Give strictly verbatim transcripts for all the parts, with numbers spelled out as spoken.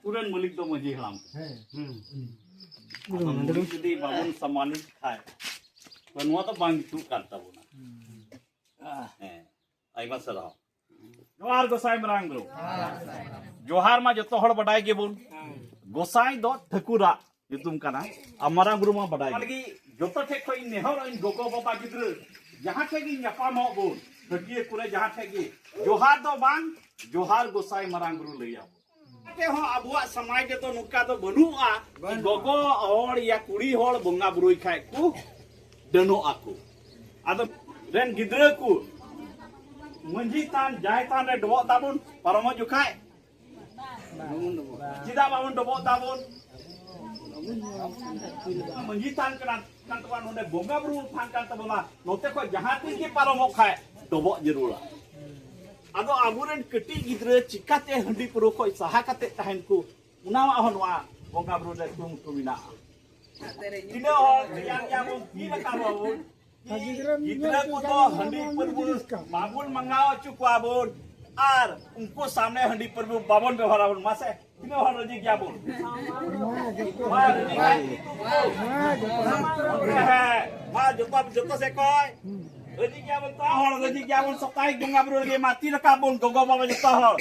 ᱟᱹᱛᱩ ᱨᱮᱱ ᱢᱟᱹᱞᱤᱠ ᱫᱚ ᱢᱟᱹᱡᱷᱤ ᱦᱟᱲᱟᱢ ᱠᱟᱱᱟᱭ᱾ ᱦᱮᱸ᱾ ᱟᱫᱚ ᱱᱩᱭ ᱡᱩᱫᱤ ᱵᱟᱵᱚᱱ ᱥᱚᱢᱢᱟᱱᱤᱛ ᱠᱷᱟᱡ, ᱛᱚ ᱱᱚᱣᱟ ᱫᱚ ᱵᱟᱝ ᱡᱩᱛᱩᱜ ᱠᱟᱱ ᱛᱟᱵᱚᱱᱟ᱾ ᱦᱮᱸ, ᱟᱭᱢᱟ ᱥᱟᱨᱦᱟᱣ᱾ ᱡᱚᱦᱟᱨ ᱜᱚᱸᱥᱟᱭ ᱢᱟᱨᱟᱝ ᱵᱩᱨᱩ᱾ ᱡᱚᱦᱟᱨ ᱢᱟ ᱡᱚᱛᱚ ᱦᱚᱲ ᱵᱟᱰᱟᱭ ᱜᱮᱵᱚᱱ᱾ ᱜᱚᱸᱥᱟᱭ ᱫᱚ ᱴᱷᱟᱹᱠᱩᱨᱟᱜ ᱧᱩᱛᱩᱢ ᱠᱟᱱᱟ, ᱟᱨ ᱢᱟᱨᱟᱝ ᱵᱩᱨᱩ ᱢᱟ ᱵᱟᱰᱟᱭ ᱜᱮ᱾ ᱚᱱᱟ ᱞᱟᱹᱜᱤᱫ ᱡᱚᱛᱚ ᱴᱷᱮᱡ ᱠᱷᱚᱡ ᱤᱧ ᱱᱮᱦᱚᱨᱚᱜ ᱤᱧ, ᱜᱚᱜᱚ ᱵᱟᱵᱟ ᱜᱤᱫᱽᱨᱟᱹ ᱡᱟᱦᱟᱸ ᱴᱷᱮᱡ ᱜᱮ ᱧᱟᱯᱟᱢᱚᱜ ᱵᱚᱱ, ᱦᱟᱹᱴᱤᱭᱟᱹ ᱠᱚᱨᱮ ᱡᱟᱦᱟᱸ ᱴᱷᱮᱡ ᱜᱮ, ᱡᱚᱦᱟᱨ ᱫᱚ ᱵᱟᱝ, ᱡᱚᱦᱟᱨ ᱜᱚᱸᱥᱟᱭ ᱢᱟᱨᱟᱝ ᱵᱩᱨᱩ ᱞᱟᱹᱭ ᱟᱵᱚᱱ᱾ ᱚᱱᱟᱛᱮ ᱦᱚᱸ ᱟᱵᱚᱣᱟᱜ ᱥᱚᱢᱟᱡᱽ ᱨᱮᱫᱚ ᱱᱚᱝᱠᱟ ᱫᱚ ᱵᱟᱹᱱᱩᱜᱼᱟ, ᱵᱟᱹᱱᱩᱜᱼᱟ᱾ ᱜᱚᱜᱚ ᱦᱚᱲ ᱭᱟ ᱠᱩᱲᱤ ᱦᱚᱲ ᱵᱚᱸᱜᱟ ᱵᱩᱨᱩᱭ ᱠᱷᱟᱡ ᱠᱚ ᱰᱟᱹᱱᱚᱜ ᱟᱠᱚ᱾ ᱟᱫᱚ ᱨᱮᱱ ᱜᱤᱫᱽᱨᱟᱹ ᱠᱚ ᱢᱟᱹᱡᱷᱤ ᱛᱷᱟᱱ, ᱡᱟᱦᱮᱨ ᱛᱷᱟᱱ ᱨᱮ ᱰᱚᱵᱚᱜ ᱫᱟᱜ ᱵᱚᱱ ᱯᱟᱨᱚᱢᱚᱜ ᱡᱚᱠᱷᱟᱡ ᱪᱮᱫᱟᱜ ᱵᱟᱵᱚᱱ ᱰᱚᱵᱚᱜ ᱫᱟᱜ ᱵᱚᱱ? ᱢᱟᱹᱡᱷᱤ ᱛᱷᱟᱱ ᱠᱟᱱᱟ, ᱠᱟᱱ ᱛᱟᱵᱚᱱᱟ, ᱱᱚᱰᱮ ᱵᱚᱸᱜᱟ ᱵᱩᱨᱩ ᱛᱷᱟᱱ ᱠᱟᱱ ᱛᱟᱵᱚᱱᱟ, ᱱᱚᱛᱮ ᱠᱷᱚᱡ ᱡᱟᱦᱟᱸ ᱛᱤᱥ ᱜᱮ ᱯᱟᱨᱚᱢᱚᱜ ᱠᱷᱟᱡ ᱰᱚᱵᱚᱜ ᱡᱟᱹᱨᱩᱲᱟ᱾ ᱟᱫᱚ ᱟᱵᱚᱨᱮᱱ ᱠᱟᱹᱴᱤᱡ ᱜᱤᱫᱽᱨᱟᱹ ᱪᱤᱠᱟᱛᱮ ᱦᱟᱺᱰᱤ ᱯᱟᱹᱣᱨᱟᱹ ᱠᱷᱚᱡ ᱥᱟᱦᱟ ᱠᱟᱛᱮ ᱛᱟᱦᱮᱱ ᱠᱚ, ᱚᱱᱟ ᱦᱚᱸ ᱱᱚᱣᱟ ᱵᱚᱸᱜᱟ ᱵᱩᱨᱩ ᱨᱮ ᱠᱩᱨᱩᱢᱩᱴᱩ ᱢᱮᱱᱟᱜᱼᱟ᱾ ᱛᱤᱱᱟᱹᱜ ᱦᱚᱲ ᱛᱮᱭᱟᱨ ᱜᱮᱭᱟ ᱵᱚᱱ, ᱛᱤ ᱨᱟᱠᱟᱵ ᱟᱵᱚᱱ, ᱜᱤᱫᱽᱨᱟᱹ ᱠᱚᱫᱚ ᱦᱟᱺᱰᱤ ᱯᱟᱹᱨᱣᱟᱹ ᱵᱟᱵᱚᱱ ᱢᱟᱸᱜᱟᱣ ᱦᱚᱪᱚ ᱠᱚᱣᱟ ᱵᱚᱱ, ᱟᱨ ᱩᱱᱠᱩ ᱥᱟᱢᱱᱮ ᱦᱟᱺᱰᱤ ᱯᱟᱹᱨᱣᱟᱹ ᱵᱟᱵᱚᱱ ᱵᱮᱵᱚᱦᱟᱨᱟ ᱵᱚᱱ᱾ ᱢᱟᱥᱮ, ᱛᱤᱱᱟᱹᱜ ᱦᱚᱲ ᱨᱟᱹᱡᱤ ᱜᱮᱭᱟ ᱵᱚᱱ? ᱢᱟ ᱨᱟᱹᱡᱤ ᱜᱮᱭᱟ᱾ ᱦᱮᱸ, ᱦᱮᱸ᱾ ᱢᱟ ᱡᱚᱛᱚ, ᱡᱚᱛᱚ ᱥᱮᱫ ᱠᱷᱚᱡ ᱨᱟᱹᱡᱤ ᱜᱮᱭᱟ ᱵᱚᱱ, ᱡᱚᱛᱚ ᱦᱚᱲ ᱨᱟᱹᱡᱤ ᱜᱮᱭᱟ ᱵᱚᱱ᱾ ᱥᱟᱯᱛᱟᱦᱤᱠ ᱵᱚᱸᱜᱟ ᱵᱩᱨᱩ ᱨᱮᱜᱮ ᱢᱟ ᱛᱤ ᱨᱟᱠᱟᱵ ᱵᱚᱱ, ᱜᱚᱜᱚ ᱵᱟᱵᱟ ᱡᱚᱛᱚ ᱦᱚᱲ,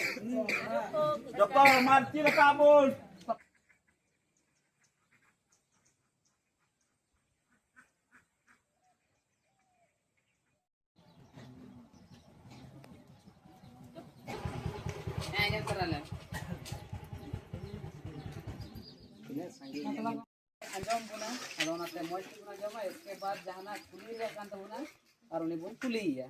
ᱡᱚᱛᱚ ᱦᱚᱲ ᱢᱟ ᱛᱤ ᱨᱟᱠᱟᱵ ᱵᱚᱱ᱾ ᱦᱮᱸ, ᱟᱸᱡᱚᱢ ᱛᱚᱨᱟ ᱞᱮᱢ᱾ ᱟᱸᱡᱚᱢ ᱵᱚᱱᱟ, ᱟᱫᱚ ᱚᱱᱟᱛᱮ ᱢᱚᱡᱽ ᱛᱮᱵᱚᱱ ᱟᱸᱡᱚᱢᱟ, ᱤᱥᱠᱮ ᱵᱟᱫᱽ ᱡᱟᱦᱟᱱᱟᱜ ᱠᱩᱞᱤ ᱨᱮᱭᱟᱜ ᱠᱟᱱ ᱛᱟᱵᱚᱱᱟ, ᱟᱨ ᱩᱱᱤ ᱵᱚᱱ ᱠᱩᱞᱤᱭᱮᱭᱟ᱾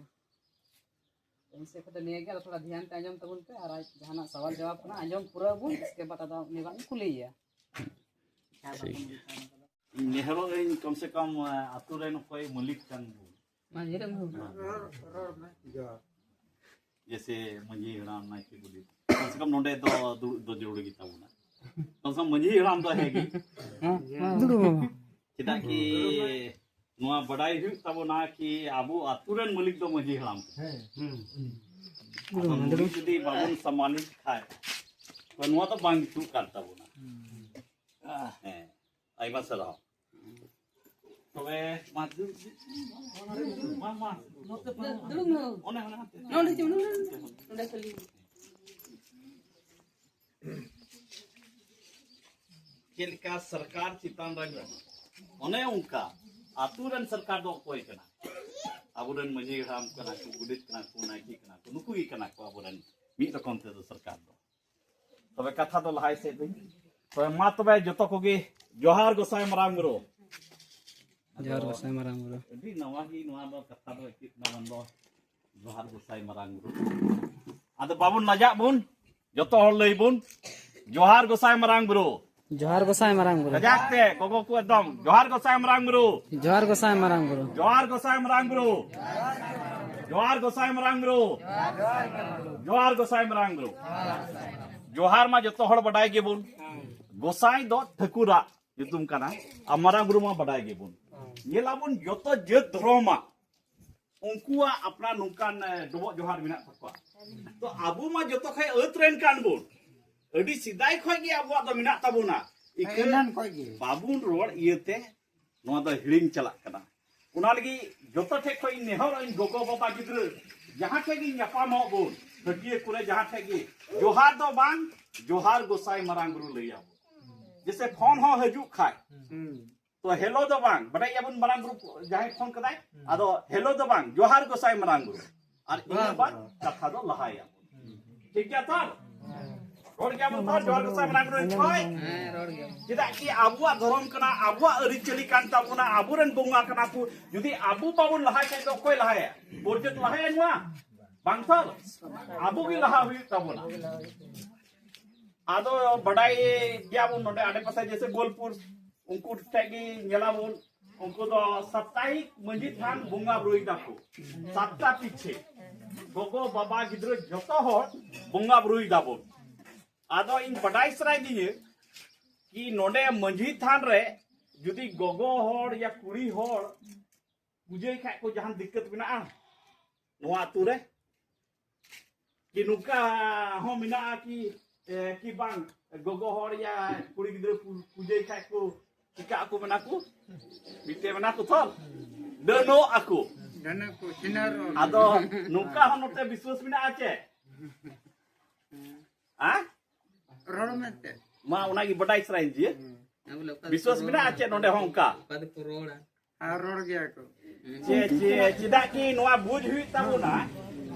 ᱤᱧ ᱥᱮᱫ ᱠᱷᱚᱱ ᱫᱚ ᱱᱤᱭᱟᱹ ᱜᱮ, ᱟᱫᱚ ᱛᱷᱚᱲᱟ ᱫᱷᱮᱭᱟᱱ ᱛᱮ ᱟᱸᱡᱚᱢ ᱛᱟᱵᱚᱱ ᱯᱮ, ᱟᱨ ᱟᱡ ᱡᱟᱦᱟᱱᱟᱜ ᱥᱟᱣᱟᱞ ᱡᱟᱣᱟᱵ ᱠᱟᱱᱟ, ᱟᱸᱡᱚᱢ ᱯᱩᱨᱟᱹᱣ ᱵᱚᱱ, ᱤᱥᱠᱮ ᱵᱟᱫᱽ ᱟᱫᱚ ᱩᱱᱤ ᱵᱚᱱ ᱠᱩᱞᱤᱭᱮᱭᱟ᱾ ᱴᱷᱤᱠ᱾ ᱤᱧ ᱱᱮᱦᱚᱨᱚᱜ ᱟᱹᱧ, ᱠᱚᱢ ᱥᱮ ᱠᱚᱢ, ᱟᱹᱛᱩ ᱨᱮᱱ ᱚᱠᱚᱭ ᱢᱟᱹᱞᱤᱠ ᱠᱟᱱ ᱵᱚᱱ᱾ ᱢᱟᱹᱡᱷᱤ ᱨᱮ ᱢᱟᱹᱞᱤᱠ᱾ ᱡᱮᱥᱮ ᱢᱟᱹᱡᱷᱤ ᱦᱟᱲᱟᱢ, ᱱᱟᱭᱠᱮ, ᱜᱚᱰᱮᱛ, ᱠᱚᱢ ᱥᱮ ᱠᱚᱢ ᱱᱚᱰᱮ ᱫᱚ ᱫᱩᱲᱩᱵ ᱫᱚ ᱡᱟᱹᱨᱩᱲ ᱜᱮ ᱛᱟᱵᱚᱱᱟ᱾ ᱠᱚᱢ ᱥᱮ ᱠᱚᱢ ᱢᱟᱹᱡᱷᱤ ᱦᱟᱲᱟᱢ ᱫᱚ ᱦᱮᱸ ᱜᱮ᱾ ᱦᱮᱸ, ᱦᱮᱸ᱾ ᱫᱩᱲᱩᱵ ᱢᱟ᱾ ᱪᱮᱫᱟᱜ ᱠᱤ ᱱᱚᱣᱟ ᱵᱟᱰᱟᱭ ᱦᱩᱭᱩᱜ ᱛᱟᱵᱚᱱᱟ ᱠᱤ ᱟᱵᱚ ᱟᱹᱛᱩ ᱨᱮᱱ ᱢᱟᱹᱞᱤᱠ ᱫᱚ ᱢᱟᱹᱡᱷᱤ ᱦᱟᱲᱟᱢ ᱠᱟᱱᱟᱭ᱾ ᱦᱮᱸ, ᱦᱮᱸ, ᱦᱮᱸ᱾ ᱟᱫᱚ ᱱᱩᱭ ᱡᱩᱫᱤ ᱵᱟᱵᱚᱱ ᱥᱚᱢᱢᱟᱱᱤᱛ ᱠᱷᱟᱡ, ᱛᱚ ᱱᱚᱣᱟ ᱫᱚ ᱵᱟᱝ ᱡᱩᱛᱩᱜ ᱠᱟᱱ ᱛᱟᱵᱚᱱᱟ᱾ ᱦᱮᱸ, ᱟᱭᱢᱟ ᱥᱟᱨᱦᱟᱣ᱾ ᱛᱚᱵᱮ ᱢᱟ, ᱢᱟ, ᱢᱟ, ᱫᱩᱲᱩᱵ ᱢᱮ᱾ ᱚᱱᱮ, ᱚᱱᱮ ᱦᱟᱱᱛᱮ᱾ ᱱᱚᱰᱮ ᱦᱤᱡᱩᱜ ᱢᱮ, ᱱᱚᱰᱮ, ᱱᱚᱰᱮ ᱠᱷᱟᱹᱞᱤ᱾ ᱪᱮᱫ ᱞᱮᱠᱟ ᱥᱚᱨᱠᱟᱨ ᱪᱮᱛᱟᱱ ᱨᱮ ᱚᱱᱮ ᱚᱱᱠᱟ ᱟᱛᱳ ᱨᱮᱱ ᱥᱚᱨᱠᱟᱨ ᱫᱚ ᱚᱠᱚᱭ ᱠᱟᱱᱟ? ᱟᱵᱚᱨᱮᱱ ᱢᱟᱹᱡᱷᱤ ᱦᱟᱲᱟᱢ ᱠᱟᱱᱟ ᱠᱚ, ᱜᱚᱰᱮᱛ ᱠᱟᱱᱟ ᱠᱚ, ᱱᱟᱭᱠᱮ ᱠᱟᱱᱟ ᱠᱚ, ᱱᱩᱠᱩ ᱜᱮ ᱠᱟᱱᱟ ᱠᱚ ᱟᱵᱚᱨᱮᱱ ᱢᱤᱫ ᱨᱚᱠᱚᱢ ᱛᱮᱫᱚ ᱥᱚᱨᱠᱟᱨ ᱫᱚ᱾ ᱛᱚᱵᱮ ᱠᱟᱛᱷᱟ ᱫᱚ ᱞᱟᱦᱟᱭ ᱥᱮᱫ ᱫᱚᱧ, ᱛᱚᱵᱮ ᱢᱟ ᱛᱚᱵᱮ ᱡᱚᱛᱚ ᱠᱚᱜᱮ ᱡᱚᱦᱟᱨ ᱜᱚᱸᱥᱟᱭ ᱢᱟᱨᱟᱝ ᱵᱩᱨᱩ᱾ ᱡᱚᱦᱟᱨ ᱜᱚᱸᱥᱟᱭ ᱢᱟᱨᱟᱝ ᱵᱩᱨᱩ᱾ ᱟᱹᱰᱤ ᱱᱟᱣᱟ ᱜᱮ ᱱᱚᱣᱟ ᱫᱚ ᱠᱟᱛᱷᱟ ᱫᱚ ᱟᱹᱭᱠᱟᱹᱜ ᱠᱟᱱᱟ ᱵᱟᱝ ᱫᱚ᱾ ᱡᱚᱦᱟᱨ ᱜᱚᱸᱥᱟᱭ ᱢᱟᱨᱟᱝ ᱵᱩᱨᱩ᱾ ᱟᱫᱚ ᱵᱟᱵᱚᱱ ᱞᱟᱡᱟᱜ ᱵᱚᱱ, ᱡᱚᱛᱚ ᱦᱚᱲ ᱞᱟᱹᱭ ᱵᱚᱱ, ᱡᱚᱦᱟᱨ ᱜᱚᱸᱥᱟᱭ ᱢᱟᱨᱟᱝ ᱵᱩᱨᱩ᱾ ᱡᱚᱦᱟᱨ ᱜᱚᱸᱥᱟᱭ ᱢᱟᱨᱟᱝ ᱵᱩᱨᱩ᱾ ᱠᱟᱡᱟᱠ ᱛᱮ ᱜᱚᱜᱚ ᱠᱚ ᱮᱠᱫᱚᱢ, ᱡᱚᱦᱟᱨ ᱜᱚᱸᱥᱟᱭ ᱢᱟᱨᱟᱝ ᱵᱩᱨᱩ᱾ ᱡᱚᱦᱟᱨ ᱜᱚᱸᱥᱟᱭ ᱢᱟᱨᱟᱝ ᱵᱩᱨᱩ᱾ ᱡᱚᱦᱟᱨ ᱜᱚᱸᱥᱟᱭ ᱢᱟᱨᱟᱝ ᱵᱩᱨᱩ᱾ ᱡᱚᱦᱟᱨ ᱜᱚᱸᱥᱟᱭ ᱢᱟᱨᱟᱝ ᱵᱩᱨᱩ᱾ ᱡᱚᱦᱟᱨ ᱜᱚᱸᱥᱟᱭ ᱢᱟᱨᱟᱝ ᱵᱩᱨᱩ᱾ ᱡᱚᱦᱟᱨ ᱢᱟ ᱡᱚᱛᱚ ᱦᱚᱲ ᱵᱟᱰᱟᱭ ᱜᱮᱵᱚᱱ᱾ ᱜᱚᱸᱥᱟᱭ ᱫᱚ ᱴᱷᱟᱹᱠᱩᱨᱟᱜ ᱧᱩᱛᱩᱢ ᱠᱟᱱᱟ᱾ ᱟᱨ ᱢᱟᱨᱟᱝ ᱵᱩᱨᱩ ᱢᱟ ᱵᱟᱰᱟᱭ ᱜᱮᱵᱚᱱ᱾ ᱧᱮᱞᱟᱵᱚᱱ ᱡᱚᱛᱚ ᱡᱟᱹᱛ ᱫᱷᱚᱨᱚᱢᱟᱜ ᱩᱱᱠᱩᱣᱟᱜ ᱟᱯᱱᱟᱨ ᱱᱚᱝᱠᱟᱱ, ᱮ, ᱰᱚᱵᱚᱜ ᱡᱚᱦᱟᱨ ᱢᱮᱱᱟᱜ ᱛᱟᱠᱚᱣᱟ᱾ ᱛᱚ ᱟᱵᱚ ᱢᱟ ᱡᱚᱛᱚ ᱠᱷᱚᱡ ᱟᱹᱛ ᱨᱮᱱ ᱠᱟᱱ ᱵᱚᱱ, ᱟᱹᱰᱤ ᱥᱮᱫᱟᱭ ᱠᱷᱚᱡ ᱜᱮ ᱟᱵᱚᱣᱟᱜ ᱫᱚ ᱢᱮᱱᱟᱜ ᱛᱟᱵᱚᱱᱟ᱾ ᱤᱠᱷᱟᱹᱱ ᱮᱱᱟᱱ ᱠᱷᱚᱡ ᱜᱮ᱾ ᱵᱟᱵᱚᱱ ᱨᱚᱲ ᱤᱭᱟᱹᱛᱮ ᱱᱚᱣᱟ ᱫᱚ ᱦᱤᱲᱤᱧ ᱪᱟᱞᱟᱜ ᱠᱟᱱᱟ᱾ ᱚᱱᱟ ᱞᱟᱹᱜᱤᱫ ᱡᱚᱛᱚ ᱴᱷᱮᱡ ᱠᱷᱚᱡ ᱤᱧ ᱱᱮᱦᱚᱨᱚᱜ ᱟᱹᱧ, ᱜᱚᱜᱚ ᱵᱟᱵᱟ ᱜᱤᱫᱽᱨᱟᱹ ᱡᱟᱦᱟᱸ ᱴᱷᱮᱡ ᱜᱮ ᱧᱟᱯᱟᱢᱚᱜ ᱵᱚᱱ, ᱦᱟᱹᱴᱤᱭᱟᱹ ᱠᱚᱨᱮ ᱡᱟᱦᱟᱸ ᱴᱷᱮᱡ ᱜᱮ, ᱡᱚᱦᱟᱨ ᱫᱚ ᱵᱟᱝ, ᱡᱚᱦᱟᱨ ᱜᱚᱸᱥᱟᱭ ᱢᱟᱨᱟᱝ ᱵᱩᱨᱩ ᱞᱟᱹᱭ ᱟᱵᱚᱱ᱾ ᱡᱮᱥᱮ ᱯᱷᱳᱱ ᱦᱚᱸ ᱦᱤᱡᱩᱜ ᱠᱷᱟᱡ, ᱦᱩᱸ᱾ ᱛᱚ ᱦᱮᱞᱳ ᱫᱚ ᱵᱟᱝ, ᱵᱟᱰᱟᱭ ᱜᱮᱭᱟᱵᱚᱱ ᱢᱟᱨᱟᱝ ᱵᱩᱨᱩ ᱡᱟᱦᱟᱸᱭ ᱯᱷᱳᱱ ᱠᱟᱫᱟᱭ, ᱦᱩᱸ᱾ ᱟᱫᱚ ᱦᱮᱞᱳ ᱫᱚ ᱵᱟᱝ, ᱡᱚᱦᱟᱨ ᱜᱚᱸᱥᱟᱭ ᱢᱟᱨᱟᱝ ᱵᱩᱨᱩ᱾ ᱟᱨ ᱤᱱᱟᱹ ᱵᱟᱝ, ᱵᱟᱫ ᱵᱟᱝ᱾ ᱠᱟᱛᱷᱟ ᱫᱚ ᱞᱟᱦᱟᱭᱟ᱾ ᱦᱩᱸ᱾ ᱴᱷᱤᱠ ᱜᱮᱭᱟ ᱛᱚ? ᱦᱮᱸ᱾ ᱨᱚᱲ ᱜᱮᱭᱟᱵᱚᱱ ᱛᱚ, ᱡᱚᱦᱟᱨ ᱜᱚᱸᱥᱟᱭ ᱢᱟᱨᱟᱝ ᱵᱩᱨᱩ ᱴᱷᱮᱡ᱾ ᱦᱮᱸ, ᱨᱚᱲ ᱜᱮᱭᱟᱵᱚᱱ᱾ ᱪᱮᱫᱟᱜ ᱠᱤ ᱟᱵᱚᱣᱟᱜ ᱫᱷᱚᱨᱚᱢ ᱠᱟᱱᱟ, ᱟᱵᱚᱣᱟᱜ ᱟᱹᱨᱤᱪᱟᱹᱞᱤ ᱠᱟᱱ ᱛᱟᱵᱚᱱᱟ, ᱟᱵᱚᱨᱮᱱ ᱵᱚᱸᱜᱟ ᱠᱟᱱᱟ ᱠᱚ᱾ ᱡᱩᱫᱤ ᱟᱵᱚ ᱵᱟᱵᱚᱱ ᱞᱟᱦᱟᱭ ᱠᱷᱟᱡ ᱫᱚ ᱚᱠᱚᱭ ᱞᱟᱦᱟᱭᱟ? ᱵᱚᱨᱡᱚᱛ ᱞᱟᱦᱟᱭᱟ ᱱᱚᱣᱟ? ᱵᱟᱝ ᱛᱚ? ᱟᱵᱚ ᱜᱮ ᱞᱟᱦᱟ ᱦᱩᱭᱩᱜ ᱛᱟᱵᱚᱱᱟ᱾ ᱟᱫᱚ ᱵᱟᱰᱟᱭ ᱜᱮᱭᱟᱵᱚᱱ ᱱᱚᱰᱮ ᱟᱰᱮ ᱯᱟᱥᱮ ᱡᱮᱥᱮ ᱵᱳᱞᱯᱩᱨ, ᱩᱱᱠᱩ ᱴᱷᱮᱡ ᱜᱮ ᱧᱮᱞᱟᱵᱚᱱ, ᱩᱱᱠᱩ ᱫᱚ ᱥᱟᱯᱛᱟᱦᱤᱠ ᱢᱟᱹᱡᱷᱤ ᱛᱷᱟᱱ ᱵᱚᱸᱜᱟ ᱵᱩᱨᱩᱭ ᱫᱟᱠᱚ᱾ ᱥᱟᱯᱛᱟ ᱯᱤᱪᱷᱮ ᱜᱚᱜᱚ ᱵᱟᱵᱟ ᱜᱤᱫᱽᱨᱟᱹ ᱡᱚᱛᱚ ᱦᱚᱲ ᱵᱚᱸᱜᱟ ᱵᱩᱨᱩᱭ ᱫᱟᱵᱚᱱ᱾ ᱟᱫᱚ ᱤᱧ ᱵᱟᱰᱟᱭ ᱥᱟᱱᱟᱭᱤᱫᱤᱧᱟ ᱠᱤ ᱱᱚᱰᱮ ᱢᱟᱹᱡᱷᱤ ᱛᱷᱟᱱ ᱨᱮ ᱡᱩᱫᱤ ᱜᱚᱜᱚ ᱦᱚᱲ ᱭᱟ ᱠᱩᱲᱤ ᱦᱚᱲ ᱯᱩᱡᱟᱹᱭ ᱠᱷᱟᱡ ᱠᱚ ᱡᱟᱦᱟᱱ ᱫᱤᱠᱠᱟᱹᱛ ᱢᱮᱱᱟᱜᱼᱟ ᱱᱚᱣᱟ ᱟᱹᱛᱩ ᱨᱮ? ᱠᱤ ᱱᱚᱝᱠᱟ ᱦᱚᱸ ᱢᱮᱱᱟᱜᱼᱟ ᱠᱤ ᱮ, ᱠᱤ ᱵᱟᱝ, ᱜᱚᱜᱚ ᱦᱚᱲ ᱭᱟ ᱠᱩᱲᱤ ᱜᱤᱫᱽᱨᱟᱹ ᱯᱩ-, ᱯᱩᱡᱟᱹᱭ ᱠᱷᱟᱡ ᱠᱚ, ᱪᱤᱠᱟᱹ ᱟᱠᱚ ᱢᱮᱱᱟ ᱠᱚ? ᱢᱤᱫᱴᱮᱡ ᱢᱮᱱᱟ ᱠᱚ ᱛᱚ, ᱰᱟᱹᱱᱚᱜ ᱟᱠᱚ᱾ ᱰᱟᱹᱱᱚᱜ ᱠᱚ, ᱪᱤᱱᱟᱹᱨ ᱨᱚᱲ᱾ ᱟᱫᱚ ᱱᱚᱝᱠᱟ ᱦᱚᱸ ᱱᱚᱛᱮ ᱵᱤᱥᱣᱟᱥ ᱢᱮᱱᱟᱜᱼᱟ ᱪᱮ? ᱦᱮᱸ? ᱨᱚᱲ ᱢᱮᱱᱛᱮ᱾ ᱢᱟ ᱚᱱᱟᱜᱮ ᱵᱟᱰᱟᱭ ᱥᱟᱱᱟᱭᱤᱧ ᱡᱮ᱾ ᱦᱮᱸ, ᱵᱚᱞᱮ ᱚᱠᱟ ᱵᱤᱥᱣᱟᱥ ᱫᱤᱥᱚᱢ ᱢᱮᱱᱟᱜᱼᱟ ᱨᱚᱲ? ᱪᱮ ᱱᱚᱰᱮ ᱦᱚᱸ ᱚᱱᱠᱟ? ᱚᱠᱟ ᱫᱚᱠᱚ ᱨᱚᱲᱟ? ᱟᱨ ᱨᱚᱲ ᱜᱮᱭᱟ ᱠᱚ᱾ ᱪᱮ-, ᱪᱮ-, ᱪᱮᱫᱟᱜ ᱠᱤ ᱱᱚᱣᱟ ᱵᱩᱡᱽ ᱦᱩᱭᱩᱜ ᱛᱟᱵᱚᱱᱟ,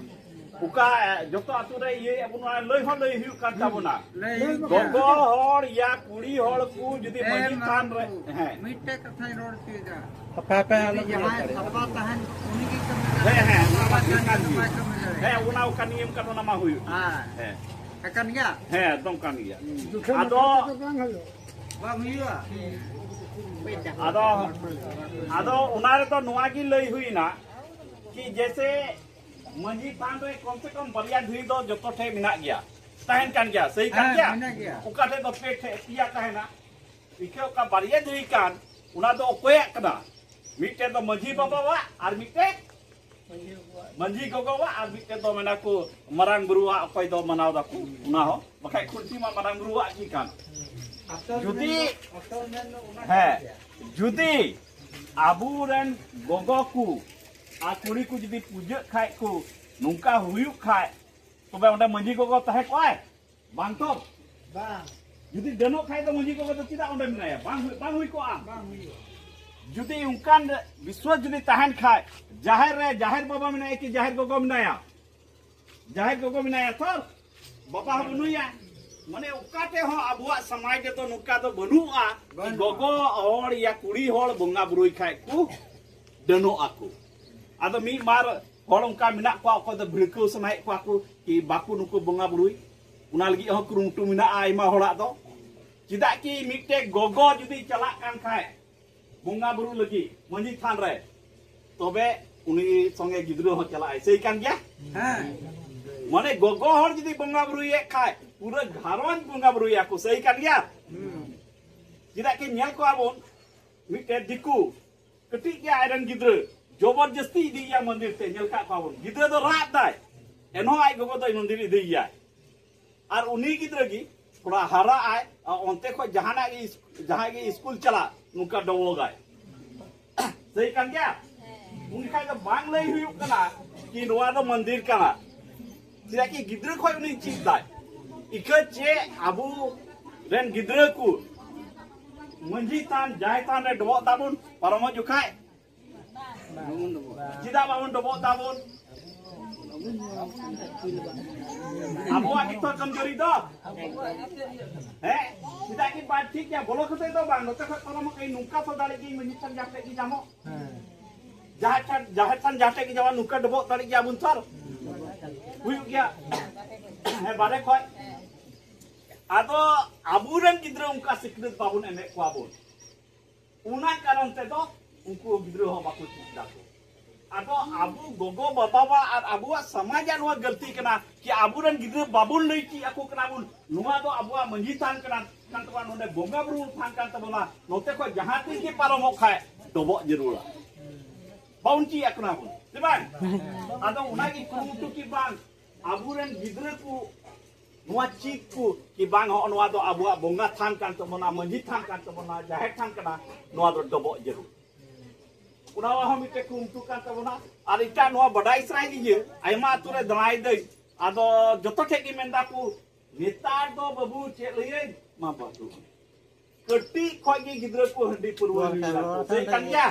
ᱚᱠᱟ, ᱮ, ᱡᱚᱛᱚ ᱟᱛᱳ ᱨᱮ ᱤᱭᱟᱹᱭ ᱟᱵᱚᱱ, ᱱᱚᱣᱟ ᱞᱟᱹᱭ ᱦᱚᱸ ᱞᱟᱹᱭ ᱦᱩᱭᱩᱜ ᱠᱟᱱ ᱛᱟᱵᱚᱱᱟ᱾ ᱞᱟᱹᱭ ᱦᱩᱭᱩᱜ ᱜᱮᱭᱟ᱾ ᱜᱚᱜᱚ ᱦᱚᱲ ᱭᱟ ᱠᱩᱲᱤ ᱦᱚᱲ ᱠᱚ ᱡᱩᱫᱤ ᱮ ᱢᱟᱺᱡᱷᱤ ᱢᱟᱨᱟᱝ ᱛᱷᱟᱱ ᱨᱮ, ᱵᱩᱨᱩ, ᱦᱮᱸ᱾ ᱢᱤᱫᱴᱮᱡ ᱠᱟᱛᱷᱟᱧ ᱨᱚᱲ ᱦᱚᱪᱚᱭᱮᱫᱟ᱾ ᱦᱟᱯᱟ ᱦᱟᱯᱟ ᱡᱩᱫᱤ ᱟᱞᱚᱢ ᱡᱟᱦᱟᱸᱭ ᱨᱚᱲ ᱫᱟᱲᱮᱭᱟᱜᱼᱟ᱾ ᱥᱟᱯᱷᱟ ᱛᱟᱦᱮᱱ, ᱩᱱᱤ ᱜᱮ ᱠᱟᱹᱢᱤ ᱦᱮᱸ, ᱫᱟᱲᱮᱭᱟᱜᱼᱟ᱾ ᱦᱮᱸ, ᱚᱱᱟ ᱥᱟᱯᱷᱟ ᱢᱟ ᱛᱟᱦᱮᱱ ᱠᱟᱱ ᱠᱷᱟᱱ ᱜᱮ᱾ ᱵᱟᱭ ᱠᱟᱹᱢᱤ ᱫᱟᱲᱮᱭᱟᱜᱼᱟ᱾ ᱦᱮᱸ, ᱚᱱᱟ ᱚᱠᱟ ᱱᱤᱭᱚᱢ ᱠᱟᱱ, ᱚᱱᱟ ᱢᱟ ᱦᱩᱭᱩᱜ᱾ ᱦᱮᱸ᱾ ᱦᱮᱸ᱾ ᱠᱟᱱ ᱜᱮᱭᱟ? ᱦᱮᱸ, ᱮᱠᱫᱚᱢ ᱠᱟᱱ ᱜᱮᱭᱟ᱾ ᱟᱫᱚ ᱵᱟᱝ ᱦᱩᱭᱩᱜᱼᱟ᱾ ᱟᱫᱚ, ᱟᱫᱚ ᱚᱱᱟ ᱨᱮᱫᱚ ᱱᱚᱣᱟ ᱜᱮ ᱞᱟᱹᱭ ᱦᱩᱭᱱᱟ ᱠᱤ ᱡᱮᱥᱮ ᱢᱟᱺᱡᱷᱤ ᱛᱷᱟᱱ ᱨᱮ ᱠᱚᱢ ᱥᱮ ᱠᱚᱢ ᱵᱟᱨᱭᱟ ᱫᱷᱤᱨᱤ ᱫᱚ ᱡᱚᱛᱚ ᱴᱷᱮᱡ ᱢᱮᱱᱟᱜ ᱜᱮᱭᱟ, ᱛᱟᱦᱮᱱ ᱠᱟᱱ ᱜᱮᱭᱟ, ᱥᱟᱹᱦᱤ ᱠᱟᱱ ᱦᱮᱸ, ᱜᱮᱭᱟ? ᱢᱮᱱᱟᱜ ᱜᱮᱭᱟ᱾ ᱚᱠᱟ ᱴᱷᱮᱡ ᱫᱚ ᱯᱮ ᱴᱷᱮᱡ, ᱯᱮᱭᱟ ᱛᱟᱦᱮᱱᱟ᱾ ᱤᱠᱷᱟᱹ ᱚᱠᱟ ᱵᱟᱨᱭᱟ ᱫᱷᱤᱨᱤ ᱠᱟᱱ, ᱚᱱᱟ ᱫᱚ ᱚᱠᱚᱭᱟᱜ ᱠᱟᱱᱟ? ᱢᱤᱫᱴᱮᱡ ᱫᱚ ᱢᱟᱺᱡᱷᱤ ᱵᱟᱵᱟᱣᱟᱜ ᱟᱨ ᱢᱤᱫᱴᱮᱡ ᱢᱟᱺᱡᱷᱤ ᱜᱚᱜᱚᱣᱟᱜ ᱟᱨ ᱢᱤᱫᱴᱮᱡ ᱫᱚ ᱢᱮᱱᱟ ᱠᱚ ᱢᱟᱨᱟᱝ ᱵᱩᱨᱩᱣᱟᱜ, ᱚᱠᱚᱭ ᱫᱚ ᱢᱟᱱᱟᱣ ᱫᱟᱠᱚ ᱚᱱᱟ ᱦᱚᱸ, ᱵᱟᱠᱷᱟᱡ ᱠᱷᱩᱱᱴᱤ ᱢᱟ ᱢᱟᱨᱟᱝ ᱵᱩᱨᱩᱣᱟᱜ ᱜᱮ ᱠᱟᱱ᱾ ᱡᱩᱫᱤ, ᱦᱮᱸ, ᱡᱩᱫᱤ ᱟᱵᱚᱨᱮᱱ ᱜᱚᱜᱚ ᱠᱚ ᱟᱨ ᱠᱩᱲᱤ ᱠᱚ ᱡᱩᱫᱤ ᱯᱩᱡᱟᱹᱜ ᱠᱷᱟᱡ ᱠᱚ, ᱱᱚᱝᱠᱟ ᱦᱩᱭᱩᱜ ᱠᱷᱟᱡ, ᱛᱚᱵᱮ ᱚᱸᱰᱮ ᱢᱟᱺᱡᱷᱤ ᱜᱚᱜᱚ ᱛᱟᱦᱮᱸ ᱠᱚᱜᱼᱟᱭ? ᱵᱟᱝ ᱛᱚ? ᱵᱟᱝ᱾ ᱡᱩᱫᱤ ᱰᱟᱹᱱᱚᱜ ᱠᱷᱟᱡ ᱫᱚ ᱢᱟᱺᱡᱷᱤ ᱜᱚᱜᱚ ᱫᱚ ᱪᱮᱫᱟᱜ ᱚᱸᱰᱮ ᱢᱮᱱᱟᱭᱟ? ᱵᱟᱝ ᱦᱩᱭ, ᱵᱟᱝ ᱦᱩᱭ ᱠᱚᱜᱼᱟ? ᱵᱟᱝ ᱦᱩᱭᱩᱜᱼᱟ᱾ ᱡᱩᱫᱤ ᱚᱱᱠᱟᱱ ᱵᱤᱥᱣᱟᱥ ᱡᱩᱫᱤ ᱛᱟᱦᱮᱱ ᱠᱷᱟᱡ, ᱡᱟᱦᱮᱨ ᱨᱮ ᱡᱟᱦᱮᱨ ᱵᱟᱵᱟ ᱢᱮᱱᱟᱭᱟ ᱠᱤ ᱡᱟᱦᱮᱨ ᱜᱚᱜᱚ ᱢᱮᱱᱟᱭᱟ? ᱡᱟᱦᱮᱨ ᱜᱚᱜᱚ ᱢᱮᱱᱟᱭᱟ ᱛᱚ, ᱵᱟᱵᱟ ᱦᱚᱸ ᱵᱟᱹᱱᱩᱭᱟ᱾ ᱢᱟᱱᱮ ᱚᱠᱟ ᱴᱷᱮᱡ ᱦᱚᱸ ᱟᱵᱚᱣᱟᱜ ᱥᱚᱢᱟᱡᱽ ᱨᱮᱫᱚ ᱱᱚᱝᱠᱟ ᱫᱚ ᱵᱟᱹᱱᱩᱜᱼᱟ᱾ ᱵᱟᱹᱱᱩᱜᱼᱟ᱾ ᱜᱚᱜᱚ ᱦᱚᱲ ᱭᱟ ᱠᱩᱲᱤ ᱦᱚᱲ ᱵᱚᱸᱜᱟ ᱵᱩᱨᱩᱭ ᱠᱷᱟᱡ ᱠᱚ ᱰᱟᱹᱱᱚᱜ ᱟᱠᱚ᱾ ᱟᱫᱚ ᱢᱤᱫ ᱵᱟᱨ ᱦᱚᱲ ᱚᱱᱠᱟ ᱢᱮᱱᱟᱜ ᱠᱚᱣᱟ, ᱚᱠᱚᱭ ᱫᱚ ᱵᱷᱤᱲᱠᱟᱹᱣ ᱥᱟᱱᱟᱭᱮᱫ ᱠᱚᱣᱟ ᱠᱚ ᱠᱤ ᱵᱟᱠᱚ ᱱᱩᱠᱩ ᱵᱚᱸᱜᱟ ᱵᱩᱨᱩᱭ, ᱚᱱᱟ ᱞᱟᱹᱜᱤᱫ ᱦᱚᱸ ᱠᱩᱨᱩᱢᱩᱴᱩ ᱢᱮᱱᱟᱜᱼᱟ ᱟᱭᱢᱟ ᱦᱚᱲᱟᱜ ᱫᱚ᱾ ᱪᱮᱫᱟᱜ ᱠᱤ ᱢᱤᱫᱴᱮᱡ ᱜᱚᱜᱚ ᱡᱩᱫᱤ ᱪᱟᱞᱟᱜ ᱠᱟᱱ ᱠᱷᱟᱡ ᱵᱚᱸᱜᱟ ᱵᱩᱨᱩ ᱞᱟᱹᱜᱤᱫ ᱢᱟᱺᱡᱷᱤ ᱛᱷᱟᱱ ᱨᱮ, ᱛᱚᱵᱮ ᱩᱱᱤ ᱥᱚᱸᱜᱮ ᱜᱤᱫᱽᱨᱟᱹ ᱦᱚᱸ ᱪᱟᱞᱟᱜ ᱟᱭ, ᱥᱟᱹᱦᱤ ᱠᱟᱱ ᱜᱮᱭᱟ? ᱦᱮᱸ᱾ ᱢᱟᱱᱮ ᱜᱚᱜᱚ ᱦᱚᱲ ᱡᱩᱫᱤ ᱵᱚᱸᱜᱟ ᱵᱩᱨᱩᱭᱮᱫ ᱠᱷᱟᱡ ᱯᱩᱨᱟᱹ ᱜᱷᱟᱨᱚᱸᱡᱽ ᱵᱚᱸᱜᱟ ᱵᱩᱨᱩᱭᱟᱠᱚ, ᱥᱟᱹᱦᱤ ᱠᱟᱱ ᱜᱮᱭᱟ? ᱦᱩᱸ᱾ ᱪᱮᱫᱟᱜ ᱠᱤ ᱧᱮᱞ ᱠᱚᱣᱟ ᱵᱚᱱ, ᱢᱤᱫᱴᱮᱡ ᱫᱤᱠᱩ ᱠᱟᱹᱴᱤᱡ ᱜᱮ ᱟᱡᱨᱮᱱ ᱜᱤᱫᱽᱨᱟᱹ ᱡᱚᱵᱚᱨ ᱡᱟᱹᱥᱛᱤ ᱤᱫᱤᱭᱮᱭᱟ ᱢᱚᱱᱫᱤᱨ ᱛᱮ, ᱧᱮᱞ ᱠᱟᱜ ᱠᱚᱣᱟ ᱵᱚᱱ, ᱜᱤᱫᱽᱨᱟᱹ ᱫᱚ ᱨᱟᱜ ᱫᱟᱭ, ᱮᱱᱦᱚᱸ ᱟᱡ ᱜᱚᱜᱚ ᱫᱚᱭ ᱢᱚᱱᱫᱤᱨ ᱤᱫᱤᱭᱮᱭᱟᱭ᱾ ᱟᱨ ᱩᱱᱤ ᱜᱤᱫᱽᱨᱟᱹ ᱜᱮ ᱛᱷᱚᱲᱟ ᱦᱟᱨᱟᱜ ᱟᱭ, ᱟᱨ ᱚᱱᱛᱮ ᱠᱷᱚᱡ ᱡᱟᱦᱟᱱᱟᱜ ᱜᱮ ᱤᱥ-, ᱡᱟᱦᱟᱸᱭ ᱜᱮ ᱥᱠᱩᱞ ᱪᱟᱞᱟᱜ, ᱱᱚᱝᱠᱟ ᱰᱚᱵᱚᱜᱟᱭ᱾ ᱥᱟᱹᱦᱤ ᱠᱟᱱ ᱜᱮᱭᱟ? ᱩᱱ ᱠᱷᱟᱡ ᱫᱚ ᱵᱟᱝ ᱞᱟᱹᱭ ᱦᱩᱭᱩᱜ ᱠᱟᱱᱟ ᱠᱤ ᱱᱚᱣᱟ ᱫᱚ ᱢᱚᱱᱫᱤᱨ ᱠᱟᱱᱟ᱾ ᱪᱮᱫᱟᱜ ᱠᱤ ᱜᱤᱫᱽᱨᱟᱹ ᱠᱷᱚᱡ ᱩᱱᱤ ᱪᱮᱫ ᱫᱟᱭ᱾ ᱤᱠᱟᱹ ᱪᱮ ᱟᱵᱚ ᱨᱮᱱ ᱜᱤᱫᱽᱨᱟᱹ ᱠᱚ ᱢᱟᱹᱡᱷᱤ ᱛᱷᱟᱱ, ᱡᱟᱦᱮᱨ ᱛᱷᱟᱱ ᱨᱮ ᱰᱚᱵᱚᱜ ᱫᱟᱵᱚᱱ, ᱯᱟᱨᱚᱢᱚᱜ ᱡᱚᱠᱷᱟᱡ ᱪᱮᱫᱟᱜ ᱵᱟᱵᱚᱱ ᱰᱚᱵᱚᱜ ᱫᱟᱵᱚᱱ? ᱟᱵᱚᱣᱟᱜ ᱜᱮᱛᱚ ᱠᱚᱢᱡᱳᱨᱤ ᱫᱚ᱾ ᱦᱮᱸ? ᱪᱮᱫᱟᱜ ᱠᱤ ᱵᱟᱝ ᱴᱷᱤᱠ ᱜᱮᱭᱟ? ᱵᱚᱞᱚ ᱠᱟᱛᱮ ᱫᱚ ᱵᱟᱝ, ᱱᱚᱛᱮ ᱠᱷᱚᱡ ᱯᱟᱨᱚᱢᱚᱜ ᱠᱟᱹᱧ, ᱱᱚᱝᱠᱟ ᱛᱚ ᱫᱟᱲᱮ ᱜᱮ ᱢᱟᱹᱡᱷᱤ ᱛᱷᱟᱱ ᱡᱟᱦᱟᱸ ᱴᱷᱮᱡ ᱜᱮ ᱧᱟᱢᱚᱜ᱾ ᱡᱟᱦᱮᱨ ᱛᱷᱟᱱ, ᱡᱟᱦᱮᱨ ᱛᱷᱟᱱ ᱡᱟᱦᱟᱸ ᱴᱷᱮᱡ ᱜᱮ ᱧᱟᱢᱚᱜ, ᱱᱚᱝᱠᱟ ᱰᱚᱵᱚᱜ ᱫᱟᱲᱮ ᱜᱮᱭᱟ ᱵᱚᱱ ᱛᱚ᱾ ᱦᱩᱭᱩᱜ ᱜᱮᱭᱟ᱾ ᱦᱮᱸ, ᱵᱟᱨᱦᱮ ᱠᱷᱚᱡ᱾ ᱟᱫᱚ ᱟᱵᱚᱨᱮᱱ ᱜᱤᱫᱽᱨᱟᱹ ᱚᱱᱠᱟ ᱥᱤᱠᱷᱱᱟᱹᱛ ᱵᱟᱵᱚᱱ ᱮᱢᱮᱫ ᱠᱚᱣᱟ ᱵᱚᱱ᱾ ᱚᱱᱟ ᱠᱟᱨᱚᱱ ᱛᱮᱫᱚ ᱩᱱᱠᱩ ᱜᱤᱫᱽᱨᱟᱹ ᱦᱚᱸ ᱵᱟᱠᱚ ᱪᱮᱫ ᱫᱟᱠᱚ᱾ ᱟᱫᱚ ᱟᱵᱚ ᱜᱚᱜᱚ ᱵᱟᱵᱟᱣᱟᱜ ᱟᱨ ᱟᱵᱚᱣᱟᱜ ᱥᱚᱢᱟᱡᱟᱜ ᱱᱚᱣᱟ ᱜᱟᱹᱞᱛᱤ ᱠᱟᱱᱟ ᱠᱤ ᱟᱵᱚᱨᱮᱱ ᱜᱤᱫᱽᱨᱟᱹ ᱵᱟᱵᱚᱱ ᱞᱟᱹᱭ ᱪᱮᱫ ᱟᱠᱚ ᱠᱟᱱᱟ ᱵᱚᱱ, ᱱᱚᱣᱟ ᱫᱚ ᱟᱵᱚᱣᱟᱜ ᱢᱟᱹᱡᱷᱤ ᱛᱷᱟᱱ ᱠᱟᱱᱟ, ᱠᱟᱱ ᱛᱟᱵᱚᱱᱟ, ᱱᱚᱰᱮ ᱵᱚᱸᱜᱟ ᱵᱩᱨᱩ ᱛᱷᱟᱱ ᱠᱟᱱ ᱛᱟᱵᱚᱱᱟ, ᱱᱚᱛᱮ ᱠᱷᱚᱱ ᱡᱟᱦᱟᱸ ᱛᱤᱥ ᱜᱮ ᱯᱟᱨᱚᱢᱚᱜ ᱠᱷᱟᱡ ᱰᱚᱵᱚᱜ ᱡᱟᱹᱨᱩᱲᱟ᱾ ᱵᱟᱵᱚᱱ ᱪᱮᱫ ᱟᱠᱚ ᱠᱟᱱᱟ ᱵᱚᱱ, ᱥᱮ ᱵᱟᱝ? ᱟᱫᱚ ᱚᱱᱟᱜᱮ ᱠᱩᱨᱩᱢᱩᱴᱩ ᱠᱤ ᱵᱟᱝ ᱟᱵᱚᱨᱮᱱ ᱜᱤᱫᱽᱨᱟᱹ ᱠᱚ ᱱᱚᱣᱟ ᱪᱮᱫ ᱠᱚ ᱠᱤ ᱵᱟᱝ, ᱦᱚᱸᱜᱼᱚ ᱱᱚᱣᱟ ᱫᱚ ᱟᱵᱚᱣᱟᱜ ᱵᱚᱸᱜᱟ ᱛᱷᱟᱱ ᱠᱟᱱ ᱛᱟᱵᱚᱱᱟ, ᱢᱟᱹᱡᱷᱤ ᱛᱷᱟᱱ ᱠᱟᱱ ᱛᱟᱵᱚᱱᱟ, ᱡᱟᱦᱮᱨ ᱛᱷᱟᱱ ᱠᱟᱱᱟ, ᱱᱚᱣᱟ ᱫᱚ ᱰᱚᱵᱚᱜ ᱡᱟᱹᱨᱩᱲ᱾ ᱚᱱᱟ ᱦᱚᱸ ᱢᱤᱫᱴᱮᱡ ᱠᱩᱨᱩᱢᱩᱴᱩ ᱠᱟᱱ ᱛᱟᱵᱚᱱᱟ᱾ ᱟᱨ ᱮᱴᱟᱜ ᱱᱚᱣᱟ ᱵᱟᱰᱟᱭ ᱥᱟᱱᱟᱭᱮᱫ ᱞᱤᱧᱟᱹ, ᱟᱭᱢᱟ ᱟᱹᱛᱩ ᱨᱮ ᱫᱟᱬᱟᱭ ᱫᱟᱹᱧ, ᱟᱫᱚ ᱡᱚᱛᱚ ᱴᱷᱮᱡ ᱜᱮ ᱢᱮᱱᱫᱟ ᱠᱚ, ᱱᱮᱛᱟᱨ ᱫᱚ ᱵᱟᱹᱵᱩ ᱪᱮᱫ ᱞᱟᱹᱭᱟᱹᱧ ᱢᱟ ᱵᱟᱹᱵᱩ, ᱠᱟᱹᱴᱤᱡ ᱠᱷᱚᱡ ᱜᱮ ᱜᱤᱫᱽᱨᱟᱹ ᱠᱚ ᱦᱟᱺᱰᱤ ᱯᱟᱹᱨᱣᱟᱹ ᱧᱩᱭ ᱫᱟ ᱠᱚ᱾ ᱥᱟᱹᱨᱤ ᱠᱟᱱ ᱜᱮᱭᱟ?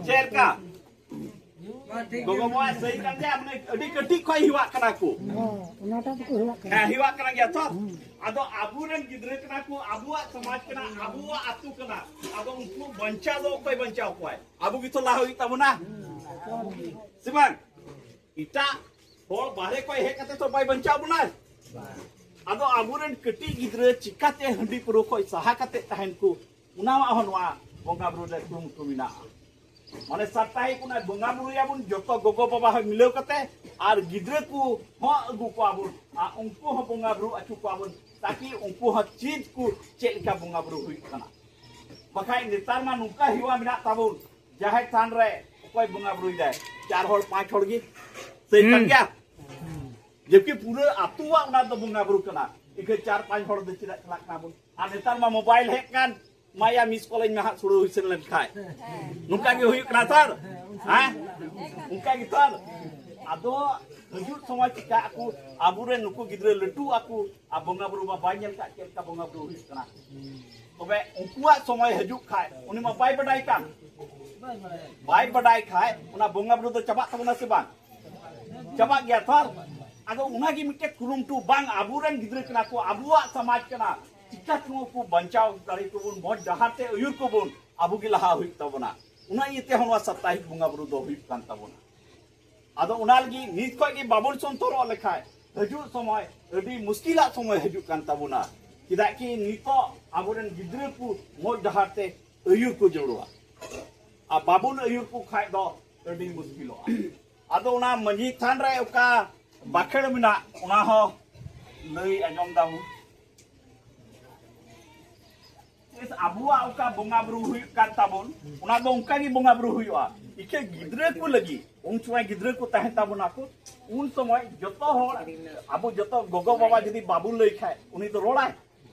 ᱪᱮᱫ ᱞᱮᱠᱟ? ᱜᱚᱜᱚ ᱵᱟᱵᱟ ᱥᱟᱹᱨᱤ ᱠᱟᱱ ᱜᱮᱭᱟ, ᱢᱟᱱᱮ ᱟᱹᱰᱤ ᱠᱟᱹᱴᱤᱡ ᱠᱷᱚᱡ ᱦᱮᱣᱟᱜ ᱠᱟᱱᱟ ᱠᱚ᱾ ᱦᱮᱸ, ᱚᱱᱟᱴᱟᱜ ᱫᱚᱠᱚ ᱦᱮᱣᱟᱜ ᱠᱟᱱᱟ᱾ ᱦᱮᱸ, ᱦᱮᱣᱟᱜ ᱠᱟᱱᱟ ᱜᱮᱭᱟ ᱛᱚ᱾ ᱟᱫᱚ ᱟᱵᱚᱨᱮᱱ ᱜᱤᱫᱽᱨᱟᱹ ᱠᱟᱱᱟ ᱠᱚ, ᱟᱵᱚᱣᱟᱜ ᱥᱚᱢᱟᱡᱽ ᱠᱟᱱᱟ, ᱟᱵᱚᱣᱟᱜ ᱟᱹᱛᱩ ᱠᱟᱱᱟ᱾ ᱟᱫᱚ ᱩᱱᱠᱩ ᱵᱟᱧᱪᱟᱣ ᱫᱚ ᱚᱠᱚᱭ ᱵᱟᱧᱪᱟᱣ ᱠᱚᱣᱟᱭ? ᱟᱵᱚ ᱜᱮᱛᱚ ᱞᱟᱦᱟ ᱦᱩᱭᱩᱜ ᱛᱟᱵᱚᱱᱟ, ᱥᱮ ᱵᱟᱝ? ᱮᱴᱟᱜ ᱦᱚᱲ ᱵᱟᱦᱨᱮ ᱠᱷᱚᱡ ᱦᱮᱡ ᱠᱟᱛᱮ ᱛᱚ ᱵᱟᱭ ᱵᱟᱧᱪᱟᱣ ᱵᱚᱱᱟᱭ᱾ ᱟᱫᱚ ᱟᱵᱚᱨᱮᱱ ᱠᱟᱹᱴᱤᱡ ᱜᱤᱫᱽᱨᱟᱹ ᱪᱤᱠᱟᱛᱮ ᱦᱟᱺᱰᱤ ᱯᱟᱹᱨᱣᱟᱹ ᱠᱷᱚᱡ ᱥᱟᱦᱟ ᱠᱟᱛᱮ ᱛᱟᱦᱮᱱ ᱠᱚ, ᱚᱱᱟ ᱦᱚᱸ ᱱᱚᱣᱟ ᱵᱚᱸᱜᱟ ᱵᱩᱨᱩ ᱨᱮ ᱠᱩᱨᱩᱢᱩᱴᱩ ᱢᱮᱱᱟᱜᱼᱟ᱾ ᱢᱟᱱᱮ ᱥᱟᱯᱛᱟᱦᱤᱠ ᱚᱱᱟ ᱵᱚᱸᱜᱟ ᱵᱩᱨᱩᱭᱟᱵᱚᱱ ᱡᱚᱛᱚ ᱜᱚᱜᱚ ᱵᱟᱵᱟ ᱦᱚᱸ ᱢᱤᱞᱟᱹᱣ ᱠᱟᱛᱮ, ᱟᱨ ᱜᱤᱫᱽᱨᱟᱹ ᱠᱚ ᱦᱚᱸ ᱟᱹᱜᱩ ᱠᱚᱣᱟ ᱵᱚᱱ, ᱟᱨ ᱩᱱᱠᱩ ᱦᱚᱸ ᱵᱚᱸᱜᱟ ᱵᱩᱨᱩ ᱦᱚᱪᱚ ᱠᱚᱣᱟ ᱵᱚᱱ, ᱛᱟᱠᱤ ᱩᱱᱠᱩ ᱦᱚᱸ ᱪᱮᱫ ᱠᱚ ᱪᱮᱫ ᱞᱮᱠᱟ ᱵᱚᱸᱜᱟ ᱵᱩᱨᱩ ᱦᱩᱭᱩᱜ ᱠᱟᱱᱟ᱾ ᱵᱟᱠᱷᱟᱡ ᱱᱮᱛᱟᱨ ᱢᱟ ᱱᱚᱝᱠᱟ ᱦᱮᱣᱟ ᱢᱮᱱᱟᱜ ᱛᱟᱵᱚᱱ, ᱡᱟᱦᱮᱨ ᱛᱷᱟᱱ ᱨᱮ ᱚᱠᱚᱭ ᱵᱚᱸᱜᱟ ᱵᱩᱨᱩᱭ ᱫᱟᱭ? ᱪᱟᱨ ᱦᱚᱲ, ᱯᱟᱸᱪ ᱦᱚᱲ ᱜᱮ᱾ ᱥᱟᱹᱦᱤ ᱠᱟᱱ ᱦᱩᱸ᱾ ᱜᱮᱭᱟ? ᱡᱚᱵᱠᱤ ᱯᱩᱨᱟᱹ ᱟᱹᱛᱩᱣᱟᱜ ᱚᱱᱟ ᱫᱚ ᱵᱚᱸᱜᱟ ᱵᱩᱨᱩ ᱠᱟᱱᱟ᱾ ᱤᱱᱠᱟᱹ ᱪᱟᱨ ᱯᱟᱸᱪ ᱦᱚᱲ ᱫᱚ ᱪᱮᱫᱟᱜ ᱪᱟᱞᱟᱜ ᱠᱟᱱᱟ ᱵᱚᱱ? ᱟᱨ ᱱᱮᱛᱟᱨ ᱢᱟ ᱢᱳᱵᱟᱭᱤᱞ ᱦᱮᱡ ᱠᱟᱱ, ᱢᱟᱭᱟ ᱢᱤᱥ ᱠᱚᱞ ᱟᱹᱧ ᱢᱮ ᱦᱟᱸᱜ, ᱥᱩᱲᱟᱹ ᱦᱩᱭ ᱥᱮᱱ ᱞᱮᱱ ᱠᱷᱟᱡ᱾ ᱱᱚᱝᱠᱟ ᱜᱮ ᱦᱩᱭᱩᱜ ᱠᱟᱱᱟ ᱥᱟᱨ, ᱦᱮᱸ? ᱚᱱᱠᱟ ᱜᱮ ᱥᱟᱨ᱾ ᱟᱫᱚ ᱦᱤᱡᱩᱜ ᱥᱚᱢᱚᱭ ᱪᱤᱠᱟᱹᱜ ᱟᱠᱚ, ᱟᱵᱚᱨᱮᱱ ᱱᱩᱠᱩ ᱜᱤᱫᱽᱨᱟᱹ ᱞᱟᱹᱴᱩᱜ ᱟᱠᱚ, ᱟᱨ ᱵᱚᱸᱜᱟ ᱵᱩᱨᱩ ᱢᱟ ᱵᱟᱭ ᱧᱮᱞ ᱠᱟᱜ ᱪᱮᱫ ᱞᱮᱠᱟ ᱵᱚᱸᱜᱟ ᱵᱩᱨᱩ ᱦᱩᱭᱩᱜ ᱠᱟᱱᱟ᱾ ᱛᱚᱵᱮ ᱩᱱᱠᱩᱣᱟᱜ ᱥᱚᱢᱚᱭ ᱦᱤᱡᱩᱜ ᱠᱷᱟᱡ ᱩᱱᱤ ᱢᱟ ᱵᱟᱭ ᱵᱟᱰᱟᱭ ᱠᱟᱱ, ᱵᱟᱭ ᱵᱟᱰᱟᱭ ᱠᱷᱟᱡ ᱚᱱᱟ ᱵᱚᱸᱜᱟ ᱵᱩᱨᱩ ᱫᱚ ᱪᱟᱵᱟᱜ ᱛᱟᱵᱚᱱᱟ ᱥᱮ ᱵᱟᱝ? ᱪᱟᱵᱟᱜ ᱜᱮᱭᱟ ᱛᱚ᱾ ᱟᱫᱚ ᱚᱱᱟᱜᱮ ᱢᱤᱫᱴᱮᱡ ᱠᱩᱨᱩᱢᱩᱴᱩ, ᱵᱟᱝ, ᱟᱵᱚᱨᱮᱱ ᱜᱤᱫᱽᱨᱟᱹ ᱠᱟᱱᱟ ᱠᱚ, ᱟᱵᱚᱣᱟᱜ ᱥᱚᱢᱟᱡᱽ ᱠᱟᱱᱟ, ᱪᱤᱠᱟ ᱛᱮᱦᱚᱸ ᱠᱚ ᱵᱟᱧᱪᱟᱣ ᱫᱟᱲᱮ ᱠᱚᱵᱚᱱ, ᱢᱚᱡᱽ ᱰᱟᱦᱟᱨ ᱛᱮ ᱟᱹᱭᱩᱨ ᱠᱚᱵᱚᱱ, ᱟᱵᱚ ᱜᱮ ᱞᱟᱦᱟ ᱦᱩᱭᱩᱜ ᱛᱟᱵᱚᱱᱟ᱾ ᱚᱱᱟ ᱤᱭᱟᱹᱛᱮ ᱦᱚᱸ ᱱᱚᱣᱟ ᱥᱟᱯᱛᱟᱦᱤᱠ ᱵᱚᱸᱜᱟ ᱵᱩᱨᱩ ᱫᱚ ᱦᱩᱭᱩᱜ ᱠᱟᱱ ᱛᱟᱵᱚᱱᱟ᱾ ᱟᱫᱚ ᱚᱱᱟ ᱞᱟᱹᱜᱤᱫ ᱱᱤᱛ ᱠᱷᱚᱡ ᱜᱮ ᱵᱟᱵᱚᱱ ᱥᱚᱱᱛᱚᱨᱚᱜ ᱞᱮᱠᱷᱟᱡ ᱦᱤᱡᱩᱜ ᱥᱚᱢᱚᱭ ᱟᱹᱰᱤ ᱢᱩᱥᱠᱤᱞᱟᱜ ᱥᱚᱢᱚᱭ ᱦᱤᱡᱩᱜ ᱠᱟᱱ ᱛᱟᱵᱚᱱᱟ᱾ ᱪᱮᱫᱟᱜ ᱠᱤ ᱱᱤᱛᱚᱜ ᱟᱵᱚᱨᱮᱱ ᱜᱤᱫᱽᱨᱟᱹ ᱠᱚ ᱢᱚᱡᱽ ᱰᱟᱦᱟᱨ ᱛᱮ ᱟᱹᱭᱩᱨ ᱠᱚ ᱡᱟᱹᱨᱩᱲᱟ, ᱟᱨ ᱵᱟᱵᱚᱱ ᱟᱹᱭᱩᱨ ᱠᱚ ᱠᱷᱟᱡ ᱫᱚ ᱟᱹᱰᱤ ᱢᱩᱥᱠᱤᱞᱚᱜᱼᱟ᱾ ᱟᱫᱚ ᱚᱱᱟ ᱢᱟᱹᱡᱷᱤ ᱛᱷᱟᱱ ᱨᱮ ᱚᱠᱟ ᱵᱟᱠᱷᱮᱲ ᱢᱮᱱᱟᱜ, ᱚᱱᱟ ᱦᱚᱸ ᱞᱟᱹᱭ ᱟᱸᱡᱚᱢ ᱫᱟᱵᱚᱱ᱾ ᱟᱵᱚᱣᱟᱜ ᱚᱠᱟ ᱵᱚᱸᱜᱟ ᱵᱩᱨᱩ ᱦᱩᱭᱩᱜ ᱠᱟᱱ ᱛᱟᱵᱚᱱ, ᱚᱱᱟ ᱫᱚ ᱚᱱᱠᱟ ᱜᱮ ᱵᱚᱸᱜᱟ ᱵᱩᱨᱩ ᱦᱩᱭᱩᱜᱼᱟ᱾ ᱤᱠᱷᱟᱹ ᱜᱤᱫᱽᱨᱟᱹ ᱠᱚ ᱞᱟᱹᱜᱤᱫ, ᱩᱱ ᱥᱚᱢᱚᱭ ᱜᱤᱫᱽᱨᱟᱹ ᱠᱚ ᱛᱟᱦᱮᱱ ᱛᱟᱵᱚᱱᱟ ᱠᱚ, ᱩᱱ ᱥᱚᱢᱚᱭ ᱡᱚᱛᱚ ᱦᱚᱲ, ᱟᱵᱚ ᱡᱚᱛᱚ ᱜᱚᱜᱚ ᱵᱟᱵᱟ ᱡᱩᱫᱤ ᱵᱟᱵᱚᱱ ᱞᱟᱹᱭ ᱠᱷᱟᱡ, ᱩᱱᱤ ᱫᱚ ᱨᱚᱲᱟᱭ?